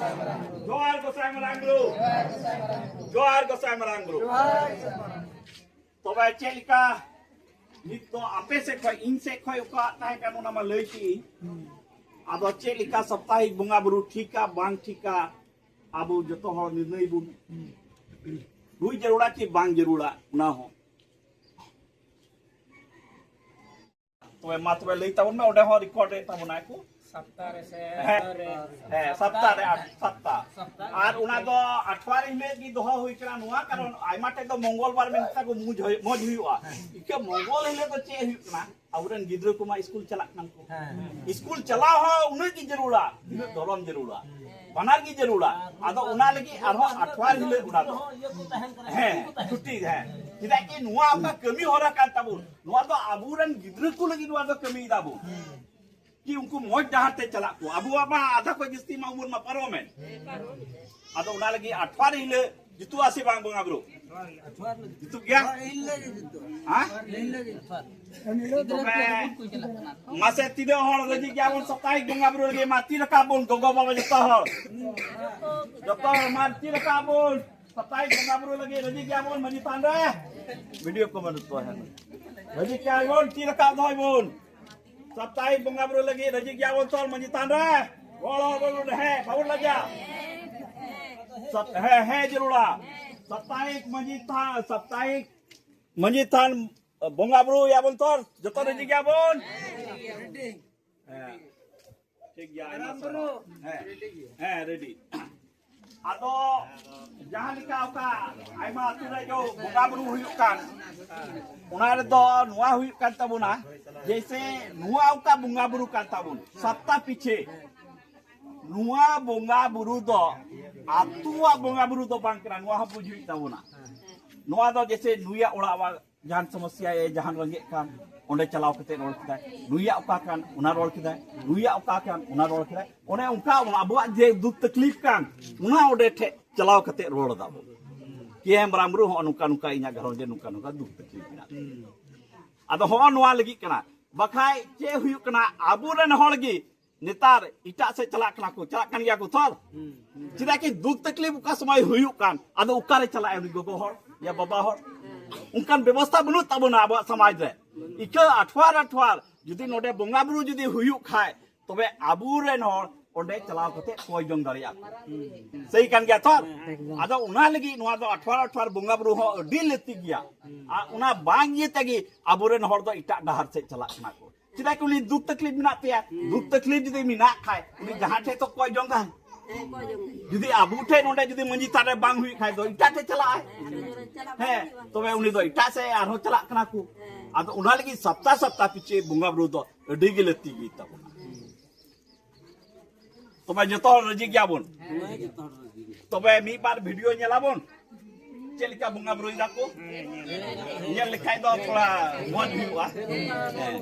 ᱡᱚᱦᱟᱨ ᱜᱚᱸᱥᱟᱭ ᱢᱟᱨᱟᱝ ᱵᱩᱨᱩ᱾ ᱡᱚᱦᱟᱨ ᱜᱚᱸᱥᱟᱭ ᱢᱟᱨᱟᱝ ᱵᱩᱨᱩ᱾ ᱛᱚᱵᱮ ᱪᱮᱫ ᱞᱮᱠᱟ ᱱᱤᱛ ᱫᱚ ᱟᱯᱮ ᱥᱮᱫ ᱠᱷᱚᱡ, ᱤᱧ ᱥᱮᱫ ᱠᱷᱚᱡ ᱚᱠᱟ ᱛᱟᱦᱮᱸ ᱠᱟᱱ ᱚᱱᱟ ᱢᱟ ᱞᱟᱹᱭ ᱠᱮᱜ ᱤᱧ᱾ ᱟᱫᱚ ᱪᱮᱫ ᱞᱮᱠᱟ ᱥᱟᱯᱛᱟᱦᱤᱠ ᱵᱚᱸᱜᱟ ᱵᱩᱨᱩ ᱴᱷᱤᱠᱟ ᱵᱟᱝ ᱴᱷᱤᱠᱟ, ᱟᱵᱚ ᱡᱚᱛᱚ ᱦᱚᱲ ᱱᱤᱨᱱᱚᱭ ᱵᱚᱱ ᱦᱩᱭ ᱡᱟᱹᱨᱩᱲᱟ ᱠᱤ ᱵᱟᱝ ᱡᱟᱹᱨᱩᱲᱟ, ᱚᱱᱟ ᱦᱚᱸ᱾ ᱛᱚᱵᱮ ᱢᱟ ᱛᱚᱵᱮ ᱞᱟᱹᱭ ᱛᱟᱵᱚᱱ ᱢᱮ, ᱚᱸᱰᱮ ᱦᱚᱸ ᱨᱮᱠᱚᱨᱰ ᱮᱫ ᱛᱟᱵᱚᱱᱟ ᱠᱚ᱾ ᱥᱟᱯᱛᱟ ᱨᱮ ᱥᱮ ᱦᱮᱸ, ᱦᱮᱸ, ᱥᱟᱯᱛᱟ ᱨᱮ ᱟᱴ ᱥᱟᱯᱛᱟ᱾ ᱟᱨ ᱚᱱᱟ ᱫᱚ ᱟᱴᱷᱣᱟᱨ ᱦᱤᱞᱳᱜ ᱜᱮ ᱫᱚᱦᱚ ᱦᱩᱭ ᱠᱟᱱᱟ᱾ ᱱᱚᱣᱟ ᱠᱟᱨᱚᱱ ᱟᱭᱢᱟ ᱴᱷᱮᱡ ᱫᱚ ᱢᱚᱝᱜᱚᱞ ᱵᱟᱨ ᱢᱮᱱᱛᱮ ᱠᱚ ᱢᱚᱡᱽ ᱦᱩᱭᱩᱜᱼᱟ᱾ ᱤᱠᱟᱹ ᱢᱚᱝᱜᱚᱞ ᱦᱤᱞᱳᱜ ᱫᱚ ᱪᱮᱫ ᱦᱩᱭᱩᱜ ᱠᱟᱱᱟ? ᱟᱵᱚᱨᱮᱱ ᱜᱤᱫᱽᱨᱟᱹ ᱠᱚᱢᱟ ᱥᱠᱩᱞ ᱪᱟᱞᱟᱜ ᱠᱟᱱ ᱠᱚ᱾ ᱦᱮᱸ᱾ ᱥᱠᱩᱞ ᱪᱟᱞᱟᱣ ᱦᱚᱸ ᱩᱱᱟᱹᱜ ᱜᱮ ᱡᱟᱹᱨᱩᱲᱟ, ᱛᱤᱱᱟᱹᱜ ᱫᱷᱚᱨᱚᱢ ᱡᱟᱹᱨᱩᱲᱟ, ᱵᱟᱱᱟᱨ ᱜᱮ ᱡᱟᱹᱨᱩᱲᱟ᱾ ᱟᱫᱚ ᱚᱱᱟ ᱞᱟᱹᱜᱤᱫ ᱟᱨᱦᱚᱸ ᱟᱴᱷᱣᱟᱨ ᱦᱤᱞᱳᱜ ᱚᱱᱟ ᱫᱚ᱾ ᱦᱮᱸ, ᱪᱷᱩᱴᱤ, ᱦᱮᱸ᱾ ᱪᱮᱫᱟᱜ ᱠᱤ ᱱᱚᱣᱟ ᱚᱱᱟ ᱠᱟᱹᱢᱤ ᱦᱚᱨᱟ ᱠᱟᱱ ᱛᱟᱵᱚᱱ, ᱱᱚᱣᱟ ᱫᱚ ᱟᱵᱚᱨᱮᱱ ᱜᱤᱫᱽᱨᱟᱹ ᱠᱚ ᱞᱟᱹᱜᱤᱫ ᱱᱚᱣᱟ ᱫᱚ ᱠᱟᱹᱢᱤᱭ ᱫᱟᱵᱚᱱ᱾ ᱠᱤ ᱩᱱᱠᱩ ᱢᱚᱡᱽ ᱰᱟᱦᱟᱨ ᱛᱮ ᱪᱟᱞᱟᱜ ᱠᱚ᱾ ᱟᱵᱚᱣᱟᱜ ᱢᱟ ᱟᱫᱷᱟ ᱠᱷᱚᱡ ᱡᱟᱹᱥᱛᱤ ᱢᱟ ᱩᱢᱮᱨ ᱢᱟ ᱯᱟᱨᱚᱢᱮᱱ᱾ ᱟᱫᱚ ᱚᱱᱟ ᱞᱟᱹᱜᱤᱫ ᱟᱴᱷᱣᱟᱨ ᱦᱤᱞᱳᱜ ᱡᱩᱛᱩᱜᱼᱟ ᱥᱮ ᱵᱟᱝ ᱵᱚᱸᱜᱟ ᱵᱩᱨᱩ? ᱡᱩᱛᱩᱜ ᱜᱮᱭᱟ? ᱦᱮᱸ? ᱛᱚᱵᱮ ᱢᱟᱥᱮ ᱛᱤᱱᱟᱹᱜ ᱦᱚᱲ ᱨᱟᱹᱡᱤ ᱜᱮᱭᱟ ᱵᱚᱱ ᱥᱟᱯᱛᱟᱦᱤᱠ ᱵᱚᱸᱜᱟ ᱵᱩᱨᱩ ᱞᱟᱹᱜᱤᱫ? ᱢᱟ ᱛᱤ ᱨᱟᱠᱟᱵ ᱵᱚᱱ, ᱜᱚᱜᱚ ᱵᱟᱵᱟ ᱡᱚᱛᱚ ᱦᱚᱲ᱾ ᱡᱚᱛᱚ ᱦᱚᱲ ᱢᱟ ᱛᱤ ᱨᱟᱠᱟᱵ ᱵᱚᱱ᱾ ᱥᱟᱯᱛᱟᱦᱤᱠ ᱵᱚᱸᱜᱟ ᱵᱩᱨᱩ ᱞᱟᱹᱜᱤᱫ ᱨᱟᱹᱡᱤ ᱜᱮᱭᱟ ᱵᱚᱱ ᱢᱟᱹᱡᱷᱤ ᱛᱷᱟᱱ ᱨᱮ? ᱵᱷᱤᱰᱤᱭᱳ ᱠᱚ ᱵᱟᱹᱱᱩᱜ ᱛᱚ ᱦᱮᱸ᱾ ᱨᱟᱹᱡᱤ ᱜᱮᱭᱟ ᱵᱚᱱ, ᱛᱤ ᱨᱟᱠᱟᱵ ᱫᱚᱦᱚᱭ ᱵᱚᱱ᱾ ᱥᱟᱯᱛᱟᱦᱤᱠ ᱵᱚᱸᱜᱟ ᱵᱩᱨᱩ ᱞᱟᱹᱜᱤᱫ ᱨᱟᱹᱡᱤ ᱜᱮᱭᱟ ᱵᱚᱱ ᱛᱚ ᱢᱟᱹᱡᱷᱤ ᱛᱷᱟᱱ ᱨᱮ? ᱜᱚᱲᱚ ᱵᱚᱱ, ᱦᱮᱸ, ᱵᱟᱵᱚᱱ ᱞᱟᱡᱟ᱾ ᱥᱟᱯ-, ᱦᱮᱸ, ᱦᱮᱸ, ᱡᱟᱹᱨᱩᱲᱟ᱾ ᱥᱟᱯᱛᱟᱦᱤᱠ ᱢᱟᱹᱡᱷᱤ ᱛᱷᱟᱱ, ᱥᱟᱯᱛᱟᱦᱤᱠ ᱢᱟᱹᱡᱷᱤ ᱛᱷᱟᱱ ᱵᱚᱸᱜᱟ ᱵᱩᱨᱩ ᱭᱟᱵᱚᱱ ᱛᱚ, ᱡᱚᱛᱚ ᱨᱟᱹᱡᱤ ᱜᱮᱭᱟ ᱵᱚᱱ? ᱦᱮᱸ᱾ ᱴᱷᱤᱠ ᱜᱮᱭᱟ, ᱟᱭᱢᱟ ᱥᱟᱨᱦᱟᱣ᱾ ᱦᱮᱸ, ᱦᱮᱸ, ᱨᱮᱰᱤ᱾ ᱟᱫᱚ ᱡᱟᱦᱟᱸ ᱞᱮᱠᱟ ᱚᱠᱟ ᱟᱭᱢᱟ ᱟᱹᱛᱩ ᱨᱮ ᱡᱚ ᱵᱚᱸᱜᱟ ᱵᱩᱨᱩ ᱦᱩᱭᱩᱜ ᱠᱟᱱ, ᱚᱱᱟ ᱨᱮᱫᱚ ᱱᱚᱣᱟ ᱦᱩᱭᱩᱜ ᱠᱟᱱ ᱛᱟᱵᱚᱱᱟ, ᱡᱮᱭᱥᱮ ᱱᱚᱣᱟ ᱚᱠᱟ ᱵᱚᱸᱜᱟ ᱵᱩᱨᱩ ᱠᱟᱱ ᱛᱟᱵᱚᱱ, ᱥᱟᱯᱛᱟ ᱯᱤᱪᱷᱮ ᱱᱚᱣᱟ ᱵᱚᱸᱜᱟ ᱵᱩᱨᱩ ᱫᱚ ᱟᱹᱛᱩᱣᱟᱜ ᱵᱚᱸᱜᱟ ᱵᱩᱨᱩ ᱫᱚ ᱵᱟᱝ ᱠᱟᱱᱟ᱾ ᱱᱚᱣᱟ ᱦᱚᱸ ᱵᱩᱡᱽ ᱦᱩᱭᱩᱜ ᱛᱟᱵᱚᱱᱟ᱾ ᱱᱚᱣᱟ ᱫᱚ ᱡᱮᱭᱥᱮ ᱱᱩᱭᱟᱜ ᱚᱲᱟᱜ ᱡᱟᱦᱟᱱ ᱥᱚᱢᱚᱥᱥᱟ ᱮ, ᱡᱟᱦᱟᱱ ᱨᱮᱸᱜᱮᱡ ᱠᱟᱱ, ᱚᱸᱰᱮ ᱪᱟᱞᱟᱣ ᱠᱟᱛᱮ ᱨᱚᱲ ᱠᱮᱫᱟᱭ᱾ ᱱᱩᱭᱟᱜ ᱚᱠᱟ ᱠᱟᱱ, ᱚᱱᱟ ᱨᱚᱲ ᱠᱮᱫᱟᱭ᱾ ᱱᱩᱭᱟᱜ ᱚᱠᱟ ᱠᱟᱱ, ᱚᱱᱟ ᱨᱚᱲ ᱠᱮᱫᱟᱭ᱾ ᱚᱱᱮ ᱚᱱᱠᱟ ᱟᱵᱚᱣᱟᱜ ᱡᱮ ᱫᱩᱠ ᱛᱟᱠᱞᱤᱯ ᱠᱟᱱ, ᱚᱱᱟ ᱚᱸᱰᱮ ᱴᱷᱮᱡ ᱪᱟᱞᱟᱣ ᱠᱟᱛᱮ ᱨᱚᱲ ᱮᱫᱟ ᱵᱚ᱾ ᱠᱮ ᱮᱢ ᱨᱟᱢᱨᱩ, ᱦᱚᱸᱜᱼᱚ ᱱᱚᱝᱠᱟ, ᱱᱚᱝᱠᱟ ᱤᱧᱟᱹᱜ ᱜᱷᱟᱨᱚᱸᱡᱽ ᱨᱮ ᱱᱚᱝᱠᱟ, ᱱᱚᱝᱠᱟ ᱫᱩᱠ ᱛᱟᱠᱞᱤᱯ ᱢᱮᱱᱟᱜ᱾ ᱟᱫᱚ ᱦᱚᱸᱜᱼᱚ ᱱᱚᱣᱟ ᱞᱟᱹᱜᱤᱫ ᱠᱟᱱᱟ᱾ ᱵᱟᱠᱷᱟᱡ ᱪᱮᱫ ᱦᱩᱭᱩᱜ ᱠᱟᱱᱟ, ᱟᱵᱚᱨᱮᱱ ᱦᱚᱲ ᱜᱮ ᱱᱮᱛᱟᱨ ᱮᱴᱟᱜ ᱥᱮᱫ ᱪᱟᱞᱟᱜ ᱠᱟᱱᱟ ᱠᱚ, ᱪᱟᱞᱟᱜ ᱠᱟᱱ ᱜᱮᱭᱟ ᱠᱚ ᱛᱚ᱾ ᱪᱮᱫᱟᱜ ᱠᱤ ᱫᱩᱠ ᱛᱟᱠᱞᱤᱯ ᱚᱠᱟ ᱥᱚᱢᱚᱭ ᱦᱩᱭᱩᱜ ᱠᱟᱱ, ᱟᱫᱚ ᱚᱠᱟᱨᱮ ᱪᱟᱞᱟᱜᱼᱟ ᱩᱱᱤ ᱜᱚᱜᱚ ᱦᱚᱲ ᱭᱟ ᱵᱟᱵᱟ ᱦᱚᱲ? ᱚᱱᱠᱟᱱ ᱵᱮᱵᱚᱥᱛᱷᱟ ᱵᱟᱹᱱᱩᱜ ᱛᱟᱵᱚᱱᱟ ᱟᱵᱚᱣᱟᱜ ᱥᱚᱢᱟᱡᱽ ᱨᱮ᱾ ᱤᱠᱟᱹ ᱟᱴᱷᱣᱟᱨ ᱟᱴᱷᱣᱟᱨ ᱡᱩᱫᱤ ᱱᱚᱰᱮ ᱵᱚᱸᱜᱟ ᱵᱩᱨᱩ ᱡᱩᱫᱤ ᱦᱩᱭᱩᱜ ᱠᱷᱟᱡ, ᱛᱚᱵᱮ ᱟᱵᱚᱨᱮᱱ ᱦᱚᱲ ᱚᱸᱰᱮ ᱪᱟᱞᱟᱣ ᱠᱟᱛᱮ ᱠᱚᱭ ᱡᱚᱝ ᱫᱟᱲᱮᱭᱟᱜᱼᱟ᱾ ᱥᱟᱹᱦᱤ ᱠᱟᱱ ᱜᱮᱭᱟ ᱛᱚ? ᱟᱫᱚ ᱚᱱᱟ ᱞᱟᱹᱜᱤᱫ ᱱᱚᱣᱟ ᱫᱚ ᱟᱴᱷᱣᱟᱨ ᱟᱴᱷᱣᱟᱨ ᱵᱚᱸᱜᱟ ᱵᱩᱨᱩ ᱦᱚᱸ ᱟᱹᱰᱤ ᱞᱟᱹᱠᱛᱤ ᱜᱮᱭᱟ᱾ ᱟᱨ ᱚᱱᱟ ᱵᱟᱝ ᱤᱭᱟᱹ ᱛᱮᱜᱮ ᱟᱵᱚᱨᱮᱱ ᱦᱚᱲ ᱫᱚ ᱮᱴᱟᱜ ᱰᱟᱦᱟᱨ ᱥᱮᱫ ᱪᱟᱞᱟᱜ ᱠᱟᱱᱟ ᱠᱚ᱾ ᱪᱮᱫᱟᱜ ᱠᱤ ᱩᱱᱤ ᱫᱩᱠ ᱛᱟᱠᱞᱤᱯ ᱢᱮᱱᱟᱜ ᱛᱟᱭᱟ? ᱫᱩᱠ ᱛᱟᱠᱞᱤᱯ ᱡᱩᱫᱤ ᱢᱮᱱᱟᱜ ᱠᱷᱟᱡ, ᱩᱱᱤ ᱡᱟᱦᱟᱸ ᱴᱷᱮᱡ ᱛᱚ ᱠᱚᱭ ᱡᱚᱝ ᱠᱟᱱ᱾ ᱡᱩᱫᱤ ᱟᱵᱚ ᱴᱷᱮᱡ ᱱᱚᱰᱮ ᱡᱩᱫᱤ ᱢᱟᱹᱡᱷᱤ ᱛᱷᱟᱱ ᱨᱮ ᱵᱟᱝ ᱦᱩᱭᱩᱜ ᱠᱷᱟᱡ ᱫᱚ, ᱮᱴᱟᱜ ᱴᱷᱮᱡ ᱪᱟᱞᱟᱜ ᱟᱭ᱾ ᱦᱮᱸ, ᱛᱚᱵᱮ ᱩᱱᱤ ᱫᱚ ᱮᱴᱟᱜ ᱥᱮᱫ ᱟᱨᱦᱚᱸ ᱪᱟᱞᱟᱜ ᱠᱟᱱᱟ ᱠᱚ᱾ ᱟᱫᱚ ᱚᱱᱟ ᱞᱟᱹᱜᱤᱫ ᱥᱟᱯᱛᱟ ᱥᱟᱯᱛᱟ ᱯᱤᱪᱷᱮ ᱵᱚᱸᱜᱟ ᱵᱩᱨᱩ ᱫᱚ ᱟᱹᱰᱤ ᱜᱮ ᱞᱟᱹᱠᱛᱤ ᱜᱮ ᱛᱟᱵᱚᱱᱟ᱾ ᱛᱚᱵᱮ ᱡᱚᱛᱚ ᱦᱚᱲ ᱨᱟᱹᱡᱤ ᱜᱮᱭᱟᱵᱚᱱ? ᱛᱚᱵᱮ ᱢᱤᱫ ᱵᱟᱨ ᱵᱷᱤᱰᱤᱭᱳ ᱧᱮᱞᱟᱵᱚᱱ, ᱪᱮᱫ ᱞᱮᱠᱟ ᱵᱚᱸᱜᱟ ᱵᱩᱨᱩᱭ ᱫᱟᱠᱚ, ᱧᱮᱞ ᱞᱮᱠᱷᱟᱡ ᱫᱚ ᱛᱷᱚᱲᱟ ᱢᱚᱡᱽ ᱦᱩᱭᱩᱜᱼᱟ᱾ ᱦᱮᱸ᱾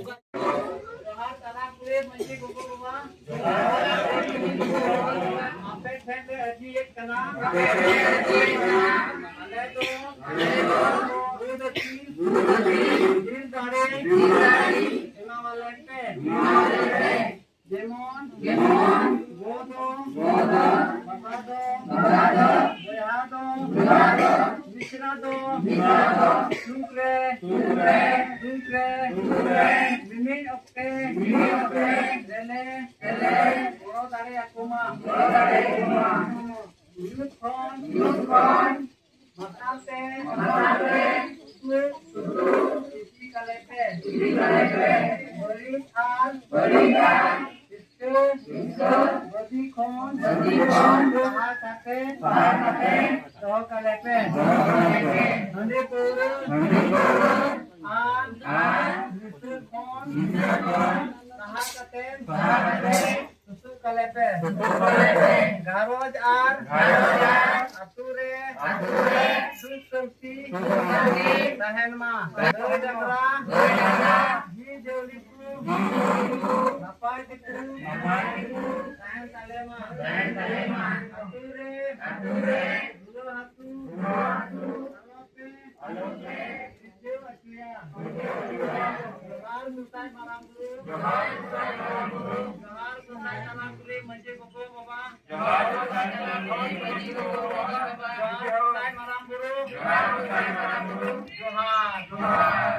ᱡᱚᱦᱟᱨ ᱛᱟᱞᱟ ᱠᱚᱨᱮ ᱢᱟᱹᱡᱷᱤ ᱜᱚᱜᱚ ᱵᱟᱵᱟ, ᱟᱯᱮ ᱴᱷᱮᱱ ᱞᱮ ᱟᱹᱨᱡᱤᱭᱮᱫ ᱠᱟᱱᱟ, ᱟᱞᱮ ᱫᱚ ᱜᱩᱨᱩ ᱫᱟᱹᱠᱷᱤᱱ ᱫᱤᱞ ᱫᱟᱲᱮ ᱮᱢᱟᱣᱟᱞᱮ ᱯᱮ᱾ ᱡᱮᱢᱚᱱ, ᱡᱮᱢᱚᱱ, ᱜᱚ ᱫᱚ, ᱜᱚ ᱫᱚ, ᱵᱟᱵᱟ ᱫᱚ, ᱵᱟᱵᱟ ᱫᱚ, ᱵᱚᱭᱦᱟ ᱫᱚ, ᱵᱚᱭᱦᱟ ᱫᱚ, ᱢᱤᱥᱨᱟ ᱫᱚ, ᱢᱤᱥᱨᱟ ᱫᱚ, ᱥᱩᱠ ᱨᱮ, ᱥᱩᱠ ᱨᱮ, ᱥᱩᱠ ᱨᱮ, ᱥᱩᱠ ᱨᱮ, ᱢᱤᱢᱤᱫ ᱚᱠᱛᱮ, ᱢᱤᱢᱤᱫ ᱚᱠᱛᱮ, ᱨᱮᱞᱮ, ᱨᱮᱞᱮ, ᱜᱚᱲᱚ ᱫᱟᱲᱮᱭᱟᱠᱚ ᱢᱟ, ᱜᱚᱲᱚ ᱫᱟᱲᱮᱭᱟᱠᱚ ᱢᱟ, ᱧᱩᱛ ᱠᱷᱚᱱ, ᱧᱩᱛ ᱠᱷᱚᱱ, ᱢᱟᱨᱥᱟᱞ ᱛᱮ, ᱢᱟᱨᱥᱟᱞ ᱛᱮ, ᱥᱩᱛᱩᱜ, ᱥᱩᱛᱩᱜ, ᱤᱫᱤ ᱠᱟᱞᱮ ᱯᱮ, ᱤᱫᱤ ᱠᱟᱞᱮ ᱯᱮ, ᱵᱟᱹᱲᱤᱡ ᱟᱨ, ᱵᱟᱹᱲᱤᱡ ᱟᱨ, ᱦᱤᱥᱠᱟᱹ, ᱦᱤᱥᱠᱟᱹ, ᱵᱟᱹᱫᱤ ᱠᱷᱚᱱ, ᱵᱟᱹᱫᱤ ᱠᱷᱚᱱ, ᱥᱟᱦᱟ ᱠᱟᱛᱮ, ᱥᱟᱦᱟ ᱠᱟᱛᱮ, ᱫᱚᱦᱚ ᱠᱟᱞᱮ ᱯᱮ, ᱫᱚᱦᱚ ᱠᱟᱞᱮ ᱯᱮ, ᱦᱟᱺᱰᱤ ᱯᱟᱹᱣᱨᱟᱹ, ᱦᱟᱺᱰᱤ ᱯᱟᱹᱣᱨᱟᱹ, ᱟᱨ, ᱟᱨ, ᱱᱤᱥᱟᱹ ᱠᱷᱚᱱ, ᱱᱤᱥᱟᱹ ᱠᱷᱚᱱ, ᱥᱟᱦᱟ ᱠᱟᱛᱮ, ᱥᱟᱦᱟ ᱠᱟᱛᱮ, ᱥᱩᱛᱩᱜ ᱠᱟᱞᱮ ᱯᱮ᱾ ᱥᱩᱛᱩᱜ ᱠᱟᱞᱮ ᱯᱮ᱾ ᱜᱷᱟᱨᱚᱸᱡᱽ ᱟᱨ, ᱜᱷᱟᱨᱚᱸᱡᱽ ᱟᱨ, ᱟᱹᱛᱩ ᱨᱮ, ᱟᱹᱛᱩ ᱨᱮ, ᱥᱩᱠ ᱥᱟᱹᱱᱛᱤ, ᱥᱩᱠ ᱥᱟᱹᱱᱛᱤ, ᱛᱟᱦᱮᱱ ᱢᱟ᱾ ᱜᱟᱹᱭ ᱰᱟᱝᱨᱟ, ᱜᱟᱹᱭ ᱰᱟᱝᱨᱟ, ᱡᱤᱣᱤ ᱡᱤᱭᱟᱹᱞᱤ ᱠᱚ, ᱡᱤᱣᱤ ᱡᱤᱭᱟᱹᱞᱤ ᱠᱚ, ᱱᱟᱯᱟᱭ ᱛᱮᱠᱚ, ᱱᱟᱯᱟᱭ ᱛᱮᱠᱚ, ᱛᱟᱦᱮᱱ ᱛᱟᱞᱮ ᱢᱟ᱾ ᱛᱟᱦᱮᱱ ᱛᱟᱞᱮ ᱢᱟ᱾ ᱟᱹᱛᱩ ᱨᱮ, ᱟᱹᱛᱩ ᱨᱮ, ᱨᱩᱣᱟᱹ ᱦᱟᱹᱥᱩ, ᱨᱩᱣᱟᱹ ᱦᱟᱹᱥᱩ, ᱟᱞᱚ ᱯᱮ, ᱟᱞᱚ ᱯᱮ, ᱥᱤᱨᱡᱟᱹᱣ ᱦᱚᱪᱚᱭᱟ᱾ ᱡᱚᱦᱟᱨ ᱜᱚᱸᱥᱟᱭ ᱢᱟᱨᱟᱝ ᱵᱩᱨᱩ᱾ ᱡᱚᱦᱟᱨ ᱜᱚᱸᱥᱟᱭ ᱢᱟᱨᱟᱝ ᱵᱩᱨᱩ᱾ ᱡᱚᱦᱟᱨ ᱜᱚᱸᱥᱟᱭ ᱢᱟᱨᱟᱝ ᱵᱩᱨᱩ, ᱢᱟᱹᱡᱷᱤ ᱜᱚᱜᱚ ᱵᱟᱵᱟ᱾ ᱡᱚᱦᱟᱨ ᱜᱚᱸᱥᱟᱭ ᱢᱟᱨᱟᱝ ᱵᱩᱨᱩ, ᱢᱟᱹᱡᱷᱤ ᱜᱚᱜᱚ ᱵᱟᱵᱟ᱾ ᱡᱚᱦᱟᱨ ᱜᱚᱸᱥᱟᱭ ᱢᱟᱨᱟᱝ ᱵᱩᱨᱩ᱾ ᱡᱚᱦᱟᱨ, ᱡᱚᱦᱟᱨ᱾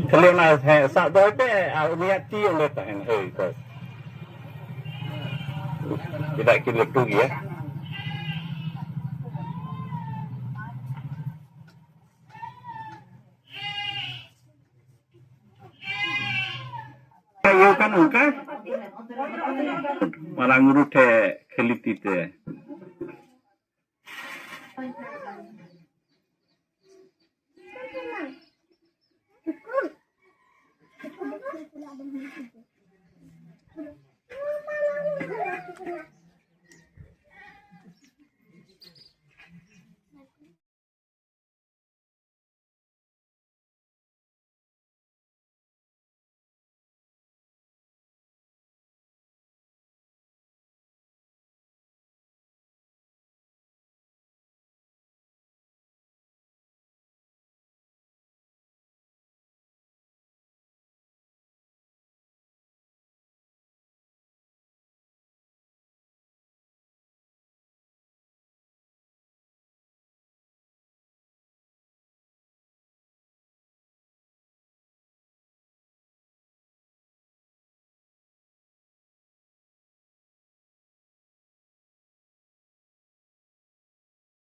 ᱠᱷᱟᱹᱞᱤ ᱚᱱᱟ, ᱦᱮᱸ, ᱥᱟᱵ ᱫᱚᱦᱚᱭ ᱯᱮ ᱟᱨ ᱩᱱᱤᱭᱟᱜ ᱛᱤ ᱚᱸᱰᱮ ᱛᱟᱦᱮᱱ᱾ ᱦᱳᱭ, ᱵᱟᱥ᱾ ᱪᱮᱫᱟᱜ ᱠᱤ ᱞᱟᱹᱴᱩ ᱜᱮᱭᱟ᱾ ᱤᱭᱟᱹ ᱠᱟᱱ ᱚᱱᱠᱟ ᱢᱟᱨᱟᱝ ᱵᱩᱨᱩ ᱴᱷᱮᱡ ᱠᱷᱟᱹᱞᱤ ᱛᱤ ᱛᱮ᱾